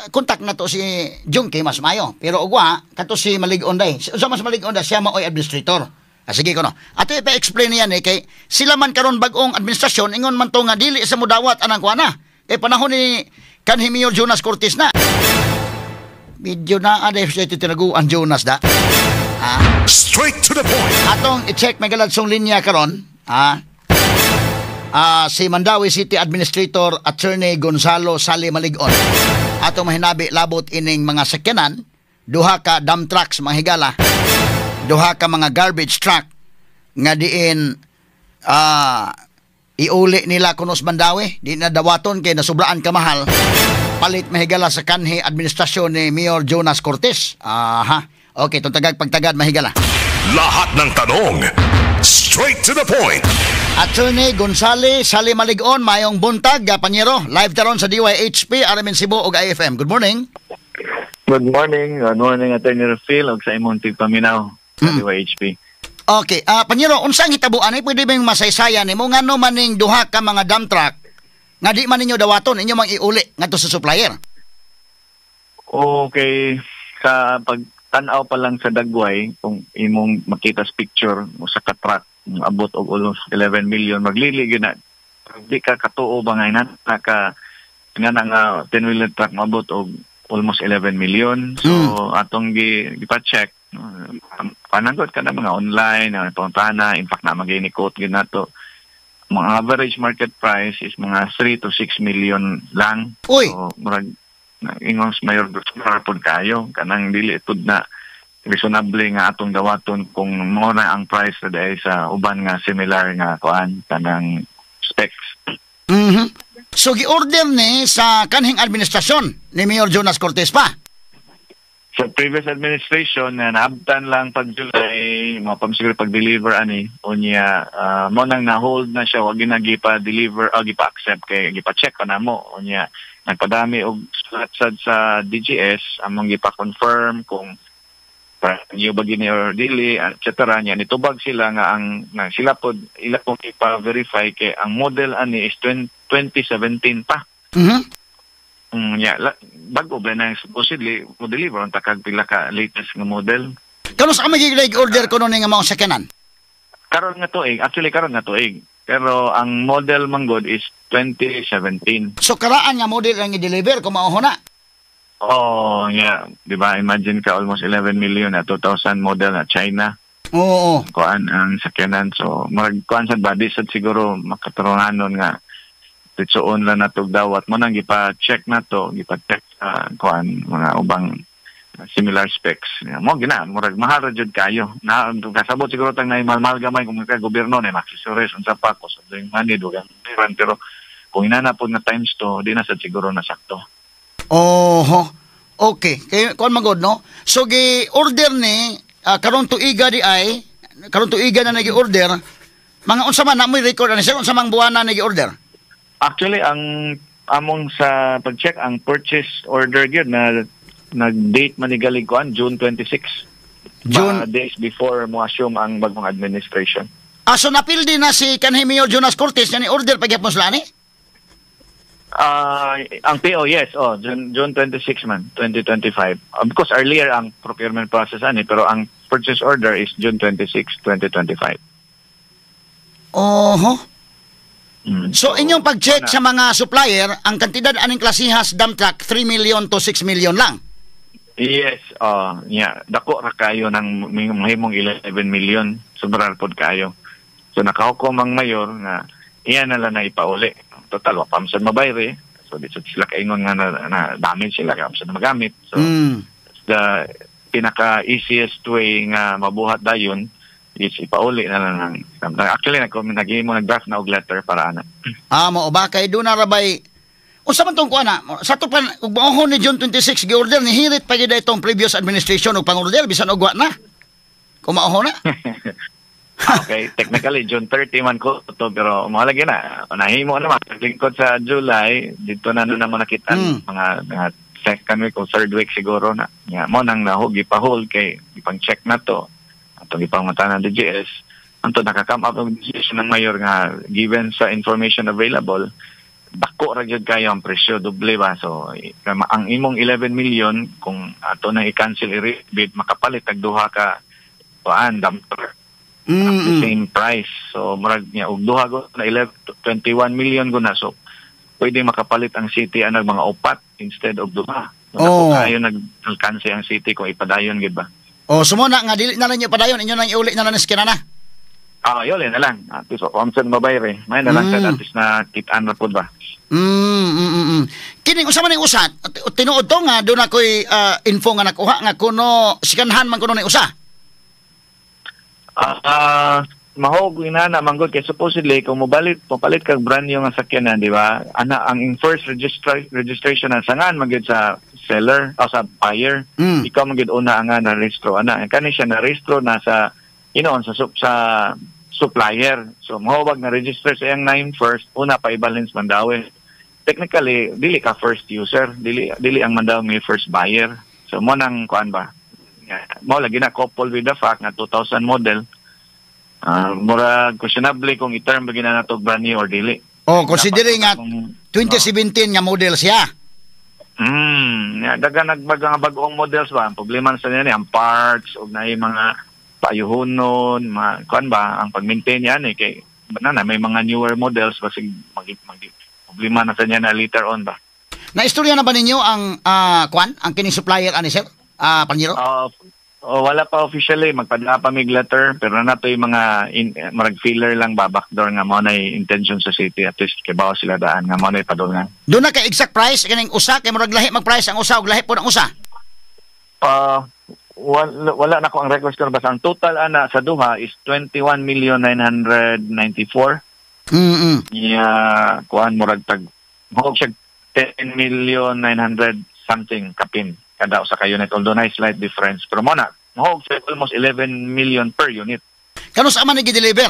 kontak na to si Junkie mas mayo. Pero ugwa kato si Malig-on day. Unsa mas Malig-on day siya maoy administrator. Sige ko no. Ato ipa-explain niyan eh kay sila man karon bag-ong administrasyon ingon man to nga dili sa mudawat anang kuana. Kay panahon ni kanhi Mayor Jonas Cortez na. Medyo na ada siya tinaguan Jonas da. Ha? Straight to the point. Atong i-check may galadsong linya karon, ha? Si Mandaue City Administrator Attorney Gonzalo Sali Malig-on. Atong mahinabi labot ining mga sakyanan, duha ka dump trucks mga higala, duha ka mga garbage truck nga diin iuli nila kunos Mandaue, di na dawaton kay nasubraan ka mahal. Palit mahigala sa kanhi administrasyon ni Mayor Jonas Cortez. Aha. Okay, itong tagag pagtagad mahigala. Lahat ng tanong, straight to the point. Attorney Gonzales Sali Malig-on, mayong buntag, Panyero. Live taron sa DYHP, RMN Cebu ug IFM. Good morning. Good morning. Good morning, Attorney Rufil, ug sa imong tigpaminaw sa DYHP. Okay, Panyero, unsang hitabuan ay pwede ba yung masaysayan nimo ngano maning duha ka mga dump truck nga di man ninyo dawaton, inyo mang iuli ngadto sa supplier? Okay, sa pagtan-aw pa lang sa dagway, kung imong makita sa picture mo sa ka-truck, abot og almost 11 million, maglili gyud na. Di ka katuo ba nga ina ka nga na nga 10 wheeler truck maabot og almost 11 million. So atong gi gipa-check, pananggot ka na mga online, ang pangutana, in fact na magini quote gyud nato. Mga average market price is mga 3 to 6 million lang. Uy. So murag ingon sa mayor pod kayo kanang dili pud na reasonable nga atong dawaton kung mo na ang price na dahil sa uban nga similar nga kuan kanang specs. So gi-order ni sa kanhing administrasyon ni Mayor Jonas Cortez pa. Sa previous administration na naabtan lang pag July mo pa siguro pag-deliver ani unya mo nang na-hold na siya, wag gina gipa-deliver o gipa-accept kay gipa-check pa namo. Unya nagpadami og sulat sad sa DGS among gipa-confirm kung new ba gini or dili, et cetera. Nya nitubag sila nga ang na sila pod ila pong ipa-verify kay ang model ani is 20, 2017 pa. Yeah, bago ba na supposedly mo deliver ang takag pila ka latest nga model. Kano sa magiging order kuno ni nga mga sakyanan? Karon nga tuig, actually karon nga tuig. Pero ang model manggod is 2017. So karaan nga model ang i-deliver kung mao na. Oh, yeah, 'di ba? Imagine ka almost 11 million na 2000 model na China. Kuan ang sakyanan. So murag kuan sad ba, di sad siguro makatarunganon nga ditsoon lang natog dawat mo nang gipa-check na to, gipa-check sa kuan mga ubang similar specs. Mo gina, murag mahal ra jud kayo. Na kasabot siguro tang nay mahal gamay kung ka gobyerno na accessories unsa pa ko sa doing money dugang pero kung inana pod nga times to, di na sad siguro na sakto. Oho. Okay. Kay kuan magod no. So gi order ni karon tuiga di ay karon tuiga na nagi-order. Mga unsa man na mo'y record ani sir, unsa mang buwana nagi-order? Actually, ang among sa pag-check ang purchase order gyud na nag-date man ni galing kuan June 26. June Mga days before mo assume ang bagong administration. Ah, so napildi na si kanhi Mayor Jonas Cortez nga ni order pagyapon sila ni? Ah, ang PO, yes, oh, June 26 man, 2025. Because earlier ang procurement process ani, pero ang purchase order is June 26, 2025. Oho. So inyong pag-check sa mga supplier, ang kantidad aning klasihas dump truck 3 million to 6 million lang. Yes, yeah, dako ra kayo ng mahimong 11 million, sobra pod kayo. So nakahukom ang mayor nga iya na lang na ipauli. Total wa pa man sad mabayri. So di sad sila kaingon nga na damage sila kay sad magamit. So the pinaka easiest way nga mabuhat dayon is ipauli na lang ng. Actually nag naghimo nag-draft na og letter para ana. Ah, mo ba kay doon na rabay unsa man tong kuan na sa to pa ug mao ni June 26 gi-order ni hirit pa gyud itong previous administration og pang-order bisan og wa na. Kung mao na. Okay, technically June 30 man ko to, pero mo lagi na nahimo naman paglingkod sa July dito na na naman nakita mga second week o third week siguro na. Ya, mo nang nahog gipa-hold kay ipang check na to atong ipang mata ng DGS. Anto naka-come up og decision ng mayor nga given sa information available, dako ra gyud kayo ang presyo, doble ba. So ang imong 11 million, kung ato na i-cancel, i-rebid, makapalit og duha ka kuan dumper at the same price. So murag niya og duha go na 11 21 million go na. So pwede makapalit ang city anag mga upat instead of duha. So, kayo nag-alkanse ang city kung ipadayon gid ba. Oh, so mo na nga dili na lang niyo padayon, inyo nang iuli na lang ni sakyanan na. Ah, yun na lang. At least kung mabayre. May na lang sa at least na kitaan ra pud ba. Kining usa man ning usa, tinuod to nga doon ako'y info nga nakuha nga kuno sikanhan man kuno ni usa. Ah, mahog inana manggod kay supposedly kung mobalit mopalit kag brand new nga sakyanan, di ba? Ana ang in first registration na sangan magyud sa seller o sa buyer. Ikaw magyud una ang nga na-rehistro ana. Kani siya na-rehistro na sa inoon sa supplier. So mahubag na register sa iyang name first, una pa ibalhin sa Mandaue. Technically dili ka first user, dili dili ang Mandaue may first buyer. So mo nang kuan ba? Mo lagi na couple with the fact nga 2000 model. Ah, mura questionable kung i-term ba gina nato brand new or dili. Oh, considering nga Dapat kung- 2017 nga model siya. Ya, daga nagbaga nga bag-ong models ba. Ang problema sa niya ni ang parts ug naay mga payuhonon, mga kuan ba ang pag-maintain niya ni kay na, na may mga newer models basig mag problema na sa niya na later on ba. Na istorya na ba ninyo ang kuan, ang kining supplier ani, sir? Ah, Panyero? Oh, wala pa officially, magpadala pa mig letter, pero na nato yung mga marag feeler lang ba, backdoor nga mo na intention sa city, at least kay bawa sila daan nga mo na padulngan. Doon na kay exact price kining usa kay murag lahi mag-price ang usa ug lahi pod ang usa. Ah, wala, wala na ko ang records ko, basta ang total ana sa duha is 21,994,000. Niya kuan murag tag mahog siya 10 million 900 something kapin kada usa ka unit, although na slight difference, pero mo na mahog siya almost 11 million per unit. Kanus-a man ni gi-deliver?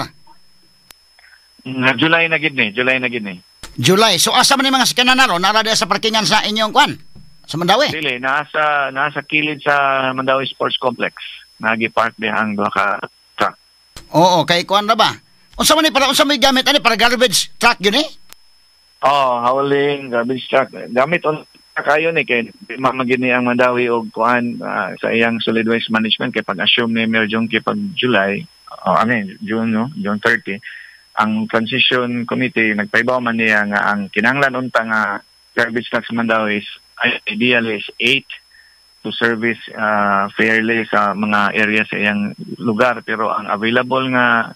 Nga July na gid ni, July na gid ni. July. So asa man ni mga sakyanan na ron? Nara diha sa parkingan sa inyong kuan? Sa Mandaue? Dili, nasa kilid sa Mandaue Sports Complex. Nagi park diha ang duha ka truck. Oo, kay kuan na ba? Unsa man ni para, unsa may gamit ani para garbage truck yun eh? Oh, hauling garbage truck. Gamit on kayo ni kay mamagid ni ang Mandaue og kuan sa iyang solid waste management kay pag-assume ni Mayor Jungkie pag July, oh, I mean June, no, June 30, ang transition committee nagpaibaw man niya nga ang kinahanglan unta nga garbage truck sa Mandaue is ideally is 8 to service fairly sa mga area sa iyang lugar, pero ang available nga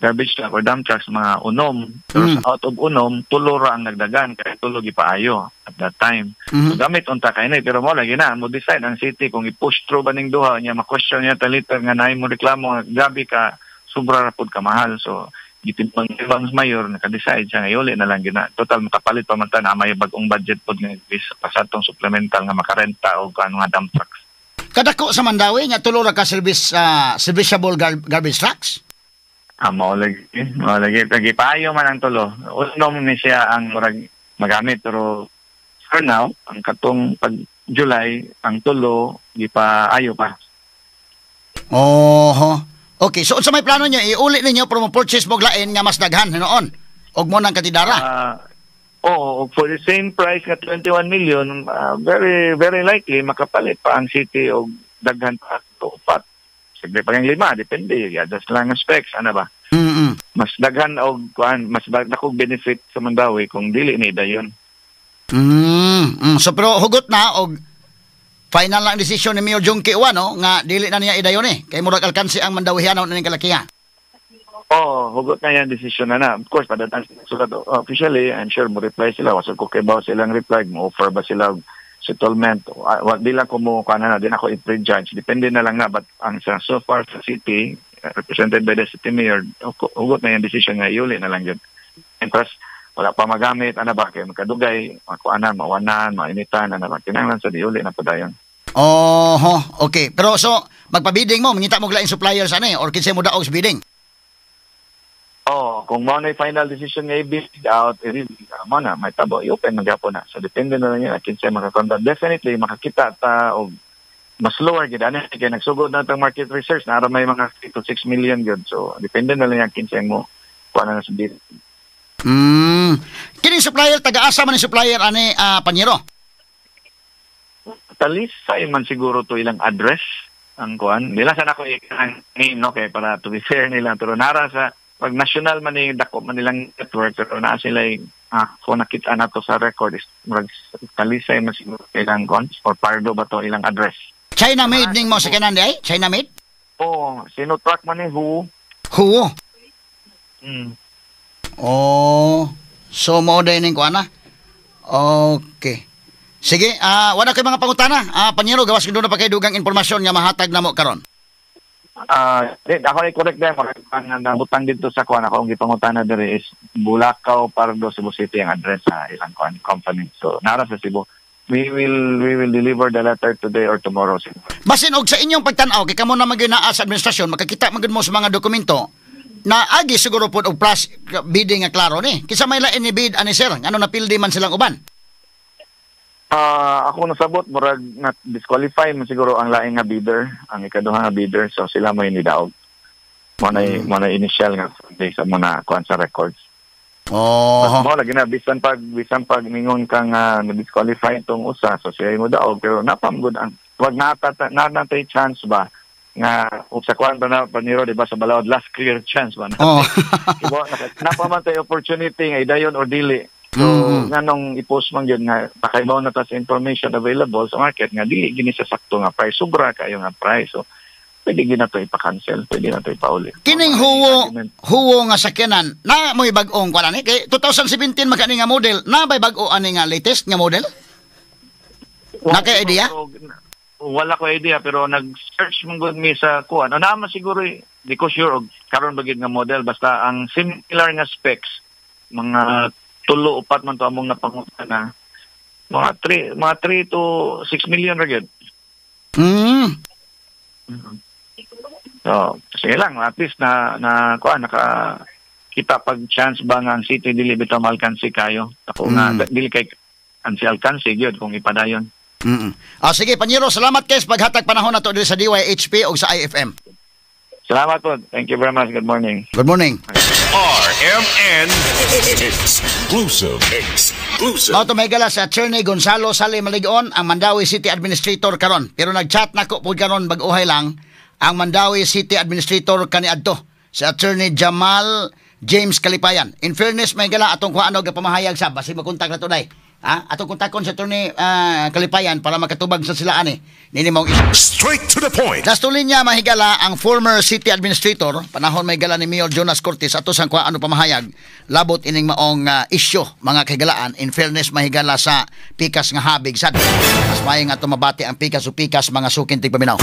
garbage truck or dump trucks mga 6, pero sa out of 6, tulo ra ang nagdagan kay tulo gipaayo at that time. So, gamit unta kay ni, pero mo lagi na mo decide ang city kung i-push through ba ning duha niya, ma-question niya ta later nga naay mo reklamo nga grabe ka sobra ra pud ka mahal. So gitimbang ibang mayor, naka-decide siya nga iuli na lang gina, total makapalit pa man ta na may bag-ong budget pod nga pasatong supplemental nga makarenta og ano nga dump trucks. Kadako sa Mandaue nga tulo ra ka service serviceable garbage trucks. Ah, mao lagi. Mao lagi. Lagi paayo man ang tulo. 6 ni siya ang murag magamit, pero for now, ang katong pag July, ang tulo gipaayo pa. Oho. Okay, so unsa may plano niyo? Iuli ninyo pero mo purchase mo lain nga mas daghan hinuon. Og mo nang katidara. Ah, oo, for the same price nga 21 million, very very likely makapalit pa ang city og daghan pa to upat. Sige pa yung lima, depende. Yeah, just lang ang specs, ano ba? Mas daghan og kuan, mas dakog benefit sa Mandaue kung dili ni dayon. So pero hugot na og final lang desisyon ni Mayor Jungkie no nga dili na niya idayon eh. Kay murag alkanse ang Mandauehanon ning kalakiha. Oo, hugot na yan desisyon na na. Of course, padatan sulat officially, I'm sure mo reply sila. Wasag ko kay silang reply, mo offer ba sila og settlement. Wa di lang ko mo kana na, di na ako i-prejudge. Depende na lang na, but ang sa so far sa city, represented by the city mayor, hugot na yung decision nga iuli na lang yun. And plus, wala pa magamit, ano ba, kay magkadugay, makuanan, mawanan, mainitan, ano ba, kinahanglan sa diuli na padayon. Oho, okay. Pero so magpa-bidding mo, mangita mo lain suppliers ani or kinsay mo daog sa bidding. Oh, kung mao na final decision nga i-bid out, eh, mao na may tabo, i-open man gyapon na. So depende na lang yan kinsay makakonduct. Definitely makakita ta og mas lower gid ani kay nagsugod na tang market research na may mga 3 to 6 million gyud. So depende na lang yan kinsay mo kuha na sa bid. Kini supplier, taga-asa man ni supplier ani, Panyero? Talisay man siguro to ilang address ang kuan. Nila sa nako ang name, no, kay para to be fair nila, pero nara sa pag national man ni, dako man nilang network, pero naa sila, kung nakita na to sa record is murag Talisay man siguro ilang kuan or Pardo ba to ilang address. China made ning mo sa kanan di ay? China made? Oh, Sinotruk man ni Hu. Huo. Oh, so mo day ning kuan na. Okay. Sige, wala kay mga pangutana. Panyero, gawas kun na pa kay dugang impormasyon nga mahatag namo karon. Di, ako ay correct din. Ang nabutang dito sa kuan ako ang gipangutana diri is Bulacau, Pardo, Cebu City ang address sa ilang kuan company. So nara sa Cebu. We will deliver the letter today or tomorrow siguro. Basin og sa inyong pagtan-aw kay kamo na man gyud naa sa administrasyon, makakita man gyud mo sa mga dokumento na agi siguro pod og plus bidding nga klaro ni. Kinsa may lain ni bid ani, sir? Ngano napildi man silang uban? Ako nasabot murag na disqualify man siguro ang laing nga bidder, ang ikaduha nga bidder, so sila mo nidaog. Mo na initial nga sa mo na kuan sa records. Mo lagi na bisan pag ningon kang na-disqualify itong usa, so siya mo daog, pero napamgod ang wag nata na natay chance ba nga ug sa kuan ba na, Paniro, di ba, sa balaod, last clear chance ba na. Ibo napa man tay opportunity nga idayon or dili. So nganong i-post man gyud nga pakaibaw na ta sa information available sa market nga dili gini sa sakto nga price, sobra kayo nga price. So pwede gid na to ipa-cancel, pwede na to ipauli. Kining Howo Howo nga sakyanan na mo'y bag-ong kuan ani kay 2017 man kani nga model, na bay bag-o ani nga latest nga model? Na kay idea? Wala ko idea, pero nag-search man gud mi sa kuan. Ano naman siguro eh, di ko sure og karon ba gid nga model, basta ang similar nga specs mga tulo upat man to among napangutana, mga 3 to 6 million ra gyud. So, sige lang, at least na na kuan naka kita pag chance ba nga ang city dili bitaw maalkansi kayo. Ako nga dili kay ang si alkansi gyud kung ipadayon. Ah, sige, Panyero, salamat kay sa paghatag panahon nato diri sa DYHP o sa IFM. Salamat po. Thank you very much. Good morning. Good morning. RMN Exclusive. Exclusive. Mao to, may gala, sa Attorney Gonzalo Sale Maligon, ang Mandaue City Administrator karon. Pero nag-chat nako pud karon bag-ohay lang ang Mandaue City Administrator kaniadto, si Attorney Jamal James Calipayan. In fairness, may gala, atong kuhaan og pamahayag sa basi makontak na to day. Ha? Atong kontakon si Attorney Calipayan para makatubag sa sila ani. Nini mong issue. Straight to the point. Nastulin niya, mahigala, ang former city administrator panahon, may gala, ni Mayor Jonas Cortes ato sang kuha ano pamahayag labot ining maong isyu, mga kahigalaan. In fairness, mahigala, sa pikas nga habig sad mas maayo nga ato mabati ang pikas o pikas, mga sukin tigpaminaw.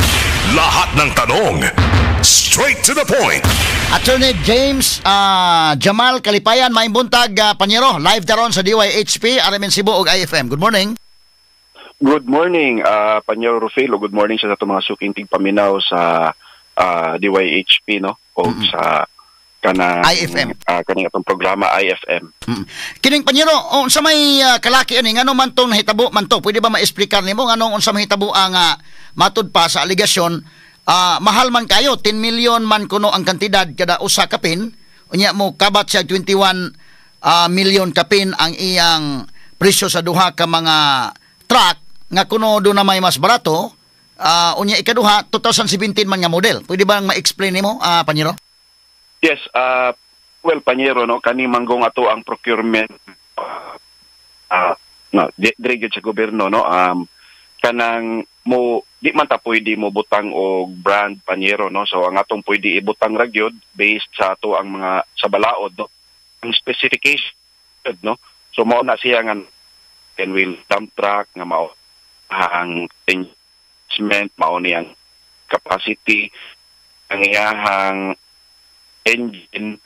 Lahat ng tanong. Straight to the point. Attorney James Jamal Calipayan, maayong buntag, Panyero. Live daron sa DYHP, RMN Cebu ug IFM. Good morning. Good morning, Panyero Rufilo. Good morning sa atong mga suking tigpaminaw sa DYHP, no, o sa kanang IFM. Kaning atong programa IFM. Kining, Panyero, unsa may kalaki ani, ngano man tong nahitabo man to? Pwede ba maexplikar nimo nganong unsa mahitabo ang matud pa sa aligasyon, mahal man kayo, 10 million man kuno ang kantidad kada usa kapin, unya mo kabat siya 21 million kapin ang iyang presyo sa duha ka mga truck nga kuno do na may mas barato, unya ikaduha, 2017 man nga model? Pwede ba ma-explain nimo, Panyero? Yes, well, Panyero, no, kani manggong ato ang procurement no, di gyud sa gobyerno, no, kanang mo di man ta pwede mo butang og brand, Panyero, no. So ang atong pwede ibutang ra gyud based sa ato ang mga sa balaod, no, ang specification, no. So mao na siya nga 10 wheel dump truck nga mao ang engagement, mao ni ang capacity, ang iyahang engine,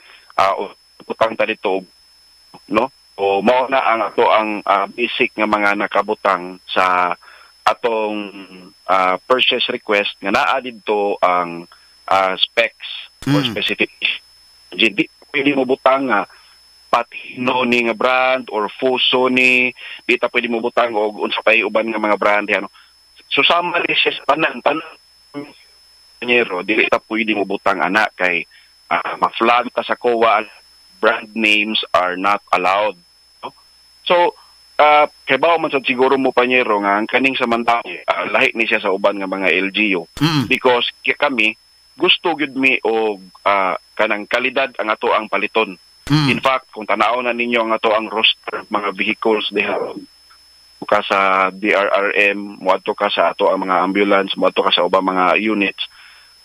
butang ta dito, no. O mao na ang ato ang basic nga mga nakabutang sa atong purchase request nga naa didto ang specs or specification. Di pwede mo butang nga Patino ni nga brand or Fuso ni, di ta pwede mo butang og unsa pay uban nga mga brand, ano. So sama ni siya sa tanan tanan, panyero, dili ta pwede mo butang ana kay ma-flag ta sa COA. Brand names are not allowed, no? So kay bawo man sad siguro mo, panyero, nga ang kaning sa Mandaue, lahi ni siya sa uban nga mga LGU because kami gusto gyud mi og kanang kalidad ang ato ang paliton. In fact, kung tanaw na ninyo ang ato ang roster mga vehicles diha ka sa DRRM, moadto ka sa ato ang mga ambulance, moadto ka sa ubang mga units,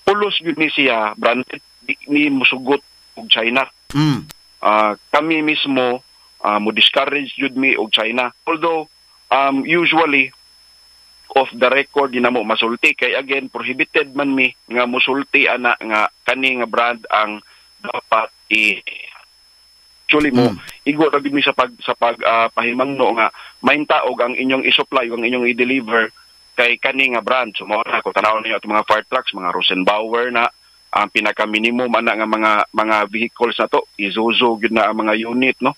pulos gyud ni siya branded, di ni musugot og China. Kami mismo mo discourage jud mi og China. Although usually off the record di na mo masulti kay again prohibited man mi nga musulti ana nga kani nga brand ang dapat i actually mo igo ra gid mi sa pag pahimangno nga mainta og ang inyong i-supply, ang inyong i-deliver kay kani nga brand. So mao na kung tan-awon ninyo atong mga fire trucks, mga Rosenbauer na ang pinaka minimum ana nga mga vehicles na to. Isuzu gyud na ang mga unit, no.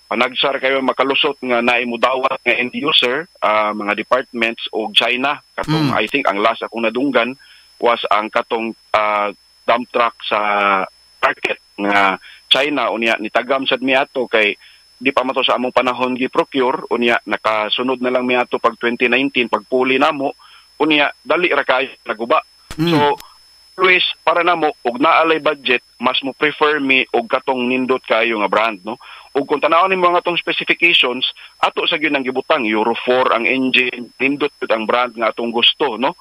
Panagsar kayo makalusot nga naay mudawat nga end user, mga departments og China katong I think ang last akong nadunggan was ang katong dump truck sa market nga China. Unya nitagam sad mi ato kay di pa man to sa among panahon gi-procure. Unya nakasunod na lang mi ato pag 2019 pagpuli namo, unya dali ra kayo naguba. So always para namo og naa lay budget, mas mo prefer mi og katong nindot kayo nga brand, no. Ug kung tan-awon nimo ang atong specifications, ato sa gyud ang gibutang Euro 4 ang engine, nindot gyud ang brand nga atong gusto, no.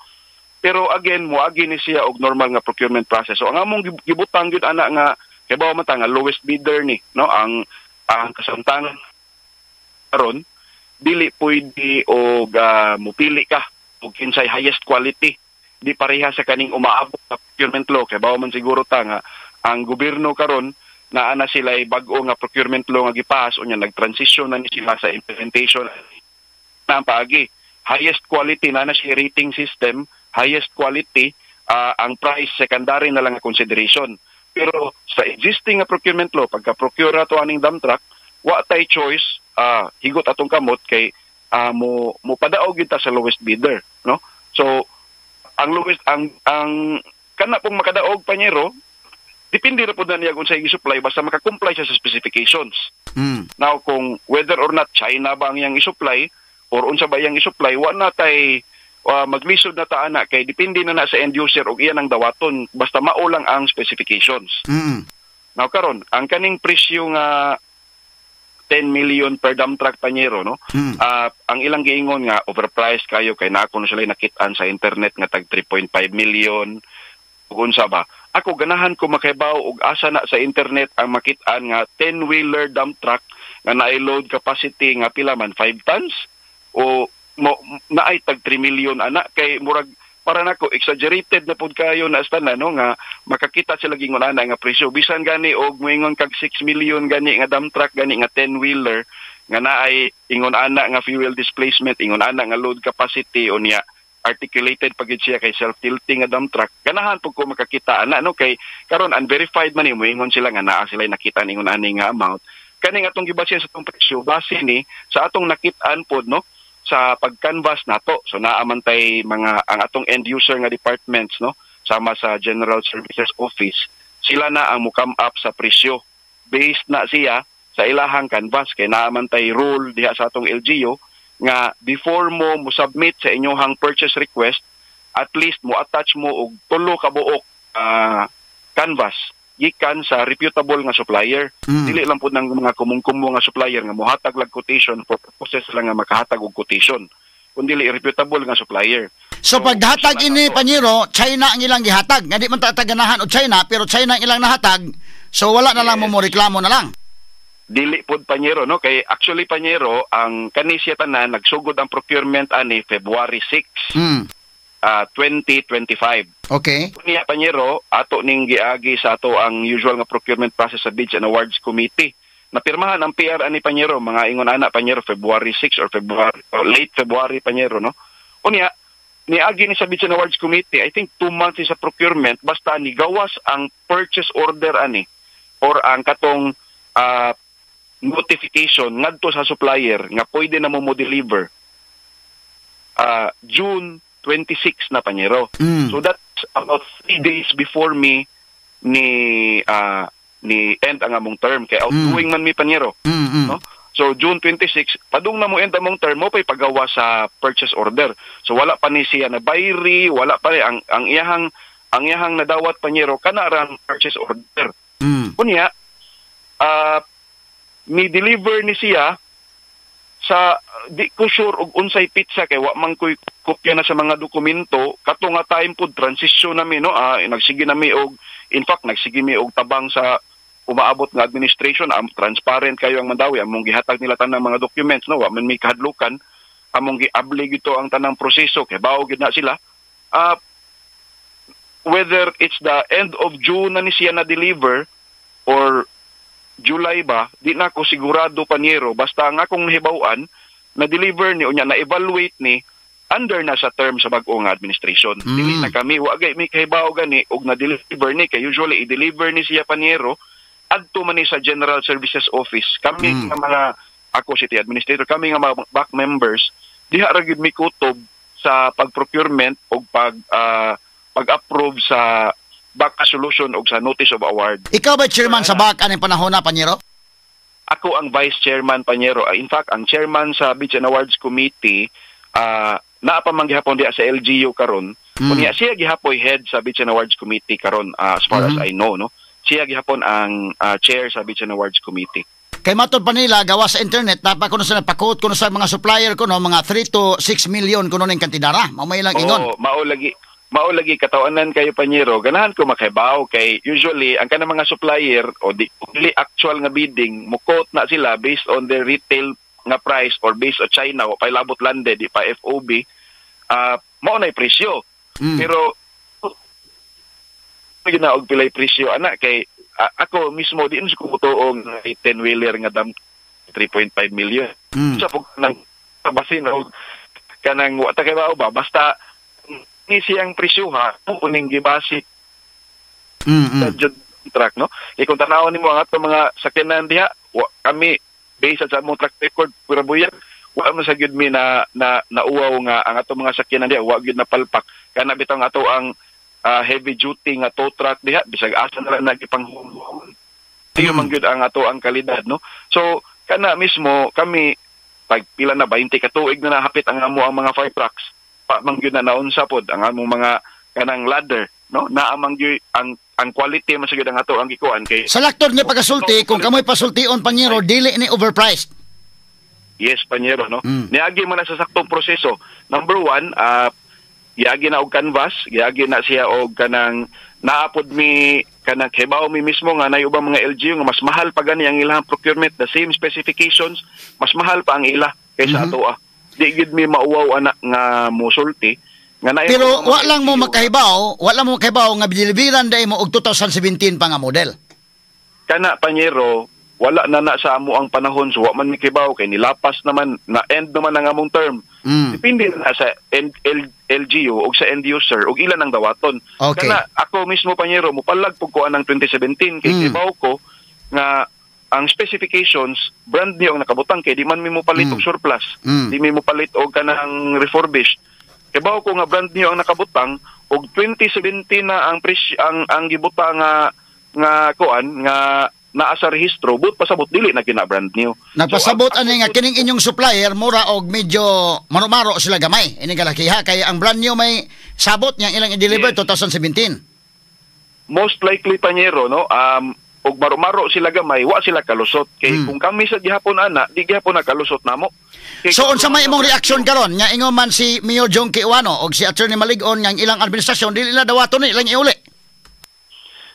Pero again, moagi ni siya og normal nga procurement process. So ang among gibutang gyud ana nga kay bawo man ta nga lowest bidder ni, no. Ang kasamtangan karon, dili pwede og mupili ka og kinsay highest quality. Di pareha sa kaning umaabot sa procurement law. Kay bawo man siguro ta nga ang gobyerno karon naa na sila bag-o nga procurement law nga gipas. Unya nag-transition na ni sila sa implementation na ang paagi highest quality na na siya rating system, highest quality, ang price secondary na lang ang consideration. Pero sa existing nga procurement law, pagka procure ato aning dump truck, wa tay choice, higot atong kamot kay mo mo padaog gyud ta sa lowest bidder, no. So ang lowest ang kana pong makadaog, panyero, depende ra pud na niya kung sa i-supply basta maka-comply siya sa specifications. Now kung whether or not China ba ang iyang i-supply or unsa ba iyang i-supply, wa na tay maglisod na ta ana kay depende na na sa end user og iyan ang dawaton basta mao lang ang specifications. Now karon, ang kaning presyo nga 10 million per dump truck, panyero, no. Ang ilang giingon nga overpriced kayo kay naa kuno sila nakitaan sa internet nga tag 3.5 million ug unsa ba. Ako ganahan ko makahibaw og asa na sa internet ang makitaan nga 10 wheeler dump truck nga naay load capacity nga pila man, 5 tons o mo naay tag 3 million ana kay murag para nako exaggerated na pud kayo na na, no, nga makakita sila gingon ana nga presyo. Bisan gani og moingon kag 6 million gani nga dump truck gani nga 10 wheeler nga naay ingon ana nga fuel displacement, ingon ana nga load capacity, unya articulated pag siya kay self-tilting nga dump truck, ganahan pud ko makakita ana, no, kay karon unverified man ni, moingon sila nga naa sila nakita ningon ani nga amount. Kaning atong gibasihan sa atong presyo, base ni sa atong nakit-an pod, no, sa pag-canvas nato. So naa man tay mga ang atong end user nga departments, no, sama sa General Services Office, sila na ang mo-come up sa presyo. Based na siya sa ilahang canvas kay naa man tay rule diha sa atong LGU nga before mo mo submit sa inyong purchase request, at least mo attach mo og tulo ka buok canvas gikan sa reputable nga supplier. Dili lang pud ng mga kumungkumo nga supplier nga mohatag lang quotation for purposes lang nga makahatag og quotation, kundi reputable nga supplier. So paghatag ini, panyero, China ang ilang gihatag. Nga di man ta ganahan og China, pero China ang ilang nahatag. So wala na lang mo mo reklamo na lang. Dili pod, panyero, no, kay actually, panyero, ang kani siya tanan nagsugod ang procurement ani February 6, 2025. Niya, panyero, ato ning giagi sa ato ang usual nga procurement process sa Bids and Awards Committee. Napirmahan ang PR ani, panyero, mga ingon ana, panyero, February 6 or February or late February, panyero, no. Unya niagi ni sa Bids and Awards Committee, I think 2 months sa procurement, basta ni gawas ang purchase order ani or ang katong notification ngadto sa supplier nga pwede na mo mo deliver June 26 na, panyero. So that's about 3 days before me ni end ang among term kay outgoing man mi, panyero. No? So June 26, padung na mo end among term mo pay pagawa sa purchase order. So wala pa ni siya na bayri, wala pa ni ang iyahang nadawat, panyero, kana rang purchase order. Unya ni deliver ni siya sa di ko sure og unsay petsa kay wa man koy kopya na sa mga dokumento kato nga time pud, transition nami, no. Nagsige nami og, in fact, nagsige mi og tabang sa umaabot nga administration. Transparent kayo ang Mandaue, among gihatag nila tanang mga documents, no, wa man may kahadlukan, among giabli gito ang tanang proseso kay bao gid na sila. Whether it's the end of June na ni siya na deliver or July ba, di na ako sigurado, panyero. Basta ang akong nahibaw-an, na-deliver ni, unya na-evaluate ni, under na sa term sa bag-o nga administration. Dili na kami, wa gay mi kahibaw gani og na-deliver ni, kay usually i-deliver ni siya, panyero, adto man ni sa General Services Office. Kami nga mga, ako city administrator, kami nga mga BAC members, diha ra gyud mi kutob sa pag-procurement o pag-approve sa BAC solution o sa notice of award. Ikaw ba chairman sa BAC aning panahon na, panyero? Ako ang vice chairman, panyero. In fact, ang chairman sa Bids and Awards Committee naa pa man gihapon diha sa LGU karon. Unya siya gihapoy head sa Bids and Awards Committee karon, as far as I know, no. Siya gihapon ang chair sa Bids and Awards Committee. Kay matod pa nila gawa sa internet, napa kuno sa nagpa-quote kuno sa mga supplier kuno, mga 3 to 6 million kuno ning kantidara. Mao may ilang ingon. Oo, mao lagi katawanan kayo, panyero, ganahan ko makahibaw kay usually ang kanang mga supplier o di dili actual nga bidding, mo quote na sila based on their retail nga price or based on China o pa labot landed, di pa FOB, mao na presyo. Pero yun na og pilay presyo ana kay ako mismo di ko mutuo nga 10 wheeler nga dam 3.5 million. Sa pag nang basin og kanang wa ta kay ba, basta ni siyang presyo ha uning gibase sa jud truck, no. Kay kung tan-awon nimo ang ato mga sakyanan diha, wa kami, based sa among track record pura buyan, wa man sa gyud mi na na nauwaw nga ang ato mga sakyanan diha wa gyud na palpak kana bitaw ang ato ang heavy duty nga tow truck diha, bisag asa na lang nagipang tiyo man gyud ang ato ang kalidad, no. So kana mismo kami pag pila na 20 ka tuig na nahapit ang amo ang mga fire trucks pa man gyud na naunsa pod ang among mga kanang ladder, no, naa man gyud ang quality man sa gyud ang ato ang gikuan kay Sa laktod nga pagasulti, kung kamoy pasultion, panyero, dili ni overpriced. Yes, panyero, no. Niagi man na sa saktong proseso. Number one, giagi na og canvas, giagi na siya og kanang naapod mi kanang kibaw mi mismo nga nay ubang mga LGU nga mas mahal pa gani ang ilang procurement, the same specifications, mas mahal pa ang ila kaysa ato ah. Di gid mi mauwaw ana nga musulti nga naay Pero ubang mga wa lang mo LGU. Makahibaw, wa lang mo makahibaw nga deliveran dai mo og 2017 pa nga model. Kana, panyero, wala na na sa amo ang panahon, so wa man mi kibaw kay nilapas naman na, end naman ang among term. Depende na sa LGU o sa end user og ilan ang dawaton. Kana ako mismo, panyero, mopalag pug ko anang 2017 kay kibaw ko nga ang specifications brand new ang nakabutang kay di man mi mo palit og surplus. Di mi mo palit og kanang refurbished. Kibaw ko nga brand new ang nakabutang og 2017 na ang presyo ang gibutang nga nga kuan nga naa sa rehistro, but pasabot dili na kina brand new. Nagpasabot So, ani nga kining inyong supplier mura og medyo maro-maro sila gamay. Ini kalakiha kay ang brand new may sabot niya ilang i-deliver 2017. Most likely, panyero, no, og maro-maro sila gamay, wa sila kalusot kay kung kami sa gihapon ana, di gihapon na kalusot namo. Kay So unsa may imong reaksyon karon nga ingon man si Mayor Jonkie Ouano og si Attorney Malig-on nga ang ilang administrasyon dili na dawaton ni ilang iuli?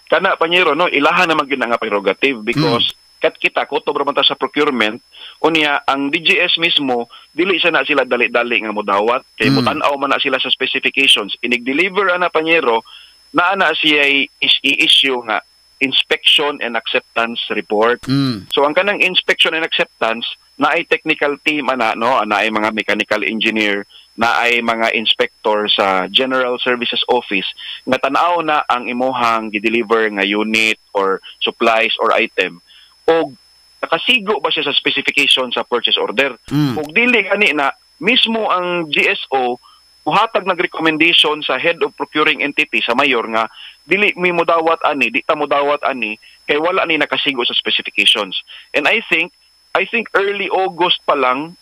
Kana, panyero, no, ilahan naman gyud na nga prerogative because kat kita kutob ra man ta sa procurement. Unya ang DGS mismo dili sa na sila dali-dali nga modawat kay mutan-aw man na sila sa specifications. Inig deliver ana, panyero, naa na siya is i-issue nga inspection and acceptance report. So ang kanang inspection and acceptance na ay technical team ana, no, ana ay mga mechanical engineer. Na ay mga inspector sa General Services Office nga tan-aw na ang imuhang gi-deliver nga unit or supplies or item og nakasigo ba siya sa specification sa purchase order. Ug dili gani na mismo ang GSO muhatag nag recommendation sa head of procuring entity, sa mayor, nga dili mi modawat ani, di ta modawat ani kay wala ni nakasigo sa specifications. And I think early August pa lang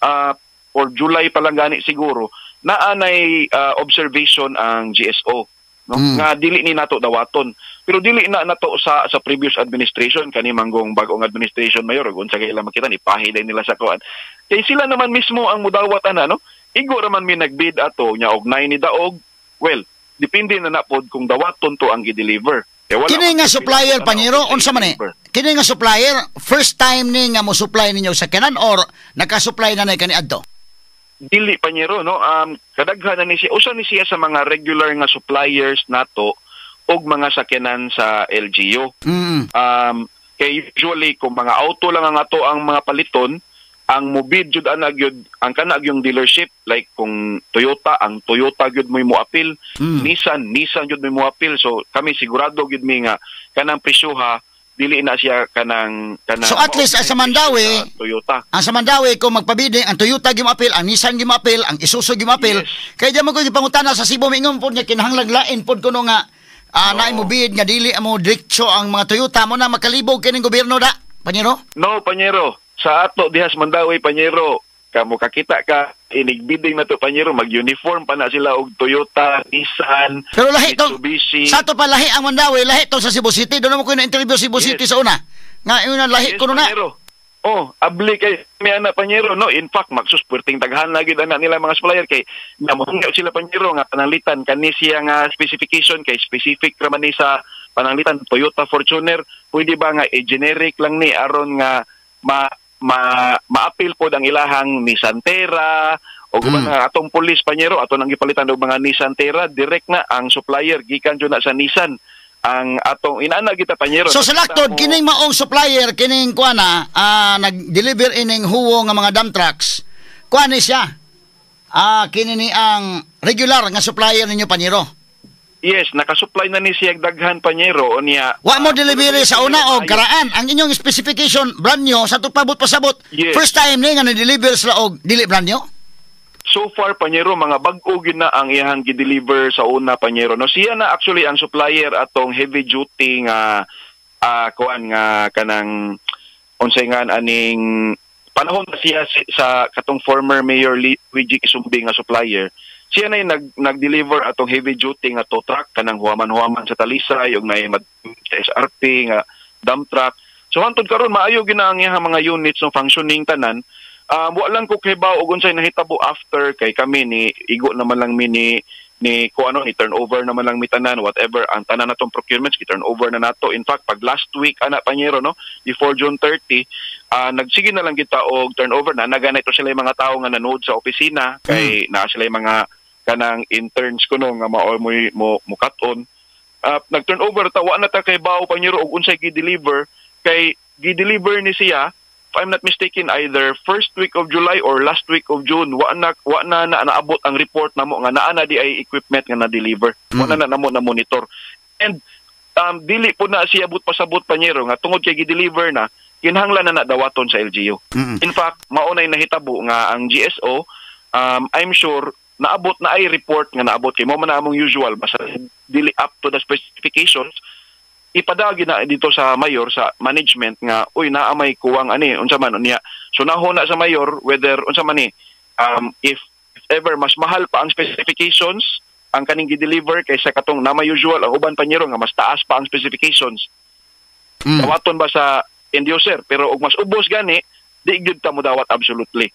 or July pa lang gani siguro naa nay observation ang GSO, no, nga dili ni nato dawaton. Pero dili na nato sa previous administration. Kani manggong bag-ong administration, mayor, ug unsa kay ila makita ni pahi nila sa kuan kay sila naman mismo ang mudawat ana, no? Igo raman mi nagbid ato nya og 9 ni daog. Well, depende na na pod kung dawaton to ang gi-deliver. Kay wala Kini man nga pila supplier, na Panyero, og unsa man ni? deliver. Kini nga supplier, first time ni nga mo supply ninyo sa kanan or naka-supply na ni kani adto? Dili, Panyero, no? Kadaghan na ni siya, usa ni siya sa mga regular nga suppliers nato og mga sakyanan sa LGU. Kay usually kung mga auto lang ang ato ang mga paliton, ang mobid jud ana gyud ang kana yung dealership. Like kung Toyota, ang Toyota gyud mo mo-apil, Nissan, Nissan gyud mo mo-apil. So kami sigurado gyud mi nga kanang presyoha dili na siya kanang So at least, sa Mandaue, sa Toyota. Ang sa Mandaue, kung magpabidi, ang Toyota gimapil, ang Nissan gimapil, ang Isuzu gimapil. Kaya di mo ko gipangutana sa Cebu, mingon pod nga kinahanglan lain pod kuno nga naay mo bid nga dili mo diretso ang mga Toyota mo na makalibog kining gobyerno da. Panyero? No, Panyero. Sa ato dihas Mandaue, Panyero, kamo kakita ka inig-bidding na to, Panyero, mag-uniform pa na sila og Toyota, Nissan, Pero lahi to, Mitsubishi. sa ato pa lahi ang Mandaue, lahi to sa Cebu City. Doon mo ko na-interview Cebu City sa una. Nga yun ang lahi ko na. Panyero. Oh, abli kay mi ana, Panyero, no. In fact, magsus puwerteng daghan na gyud ana nila mga supplier kay namuhangyo sila, Panyero, nga pananglitan kani siya nga specification kay specific ra man ni sa pananglitan Toyota Fortuner, pwede ba nga i-generic lang ni aron nga ma ma maapil pod ang ilahang Nissan Terra o mm. Nga atong pulis, Panyero, ato nang gipalitan og mga Nissan Terra, direct na ang supplier gikan jud na sa Nissan ang atong inana kita, Panyero. So sa laktod, kining maong supplier, kining kuana, nag-deliver ining huwo nga mga dump trucks. Kuan ni siya. Kini ni ang regular nga supplier ninyo, Panyero. Yes, nakasupply na ni siya daghan, Panyero, unya. Wa mo delivery sa una og karaan. Ang inyong specification brand new sa tupabot pasabot. First time ni nga ni-deliver sila og dili brand new. So far, Panyero, mga bag-o gyud na ang iyang gi-deliver sa una, Panyero. No, siya na actually ang supplier atong heavy duty nga kuan nga kanang unsay nga aning panahon na siya sa katong former Mayor Luigi Quisumbing nga supplier. Siya na yung nag-deliver atong heavy duty nga tow truck kanang huwaman-huwaman sa Talisay ug naay sa SRP nga dump truck. So hantod karon maayo gyud na ang iyang mga units no, functioning tanan. Wa lang ko kahibaw og unsay nahitabo after kay kami ni igo naman lang mi ni ko ano ni turnover naman lang mi tanan, whatever ang tanan natong procurements gi turnover na nato. In fact, pag last week ana, Panyero, no, before June 30, nagsige na lang kita og turnover na nagana ito sila yung mga tao nga nanood sa opisina kay naa sila yung mga kanang interns kuno nga mao mo mo mukat-on. Nag turnover ta, wa na ta kahibaw, Panyero, og unsay gi-deliver kay gi-deliver ni siya, if I'm not mistaken, either first week of July or last week of June. Wa na naabot ang report namo nga naa na di ay equipment nga na-deliver. Wa na na namo na monitor. And dili po na siya but pasabot, Panyero, nga tungod kay gi-deliver na kinahanglan na na dawaton sa LGU. In fact, maunay nahitabo nga ang GSO, I'm sure naabot na ay report nga naabot kay mo man na among usual, basta dili up to the specifications, ipadagi na dito sa mayor, sa management nga uy, naa may kuwang ani, unsa man unya. So naho na sa mayor whether unsa man ni if ever mas mahal pa ang specifications ang kaning gi-deliver kaysa katong na may usual ang uban, Panyero, nga mas taas pa ang specifications, dawaton ba sa end user? Pero og mas ubos gani, di gyud ta modawat absolutely.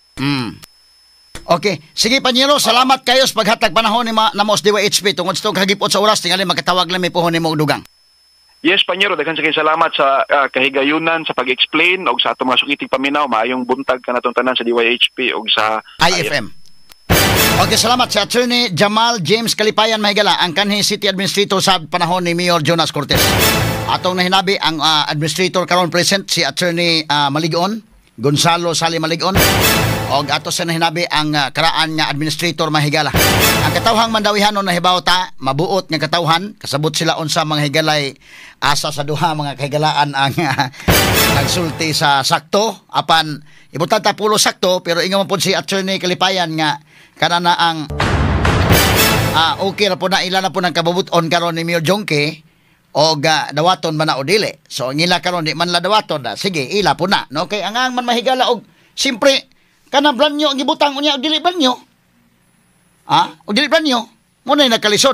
Okay. Sige, Panyero, salamat kayo sa paghatag panahon ni namo sa DYHP. Tungod sa itong kahagipot sa oras, tingali makatawag lang may puhon nimo og dugang. Yes, Panyero, daghan sa kay salamat sa kahigayunan sa pag-explain og sa atong mga sukiting paminaw. Maayong buntag kanatong tanan sa DYHP og sa IFM. Okay, salamat sa Attorney Jamal James Calipayan, mahigala, ang kanhi City Administrator sa panahon ni Mayor Jonas Cortez. Atong nahinabi ang administrator karon present, si Attorney Maligon, Gonzalo Sali Maligon. Og ato sa nahinabi ang karaan nga administrator, mga higala. Ang katawhang Mandawihanon, nahibaw ta, mabuot nga katawhan, kasabot sila unsa, mga higalay, asa sa duha, mga kahigalaan, ang nagsulti sa sakto. Apan ibutan ta pulo sakto, pero ingon man pud si Attorney Kalipayan nga kana na ang okay ra po na ila na po ng kabubuton karon ni Mayor Jongke o dawaton man na o dili. So ang ila karon di man la dawaton na. Sige, ila po na. No? Kay ang man mahigala og simpre kanang brand new ang gibutang unya og dili brand new. Ah, og dili brand new. Mo na nakalisod.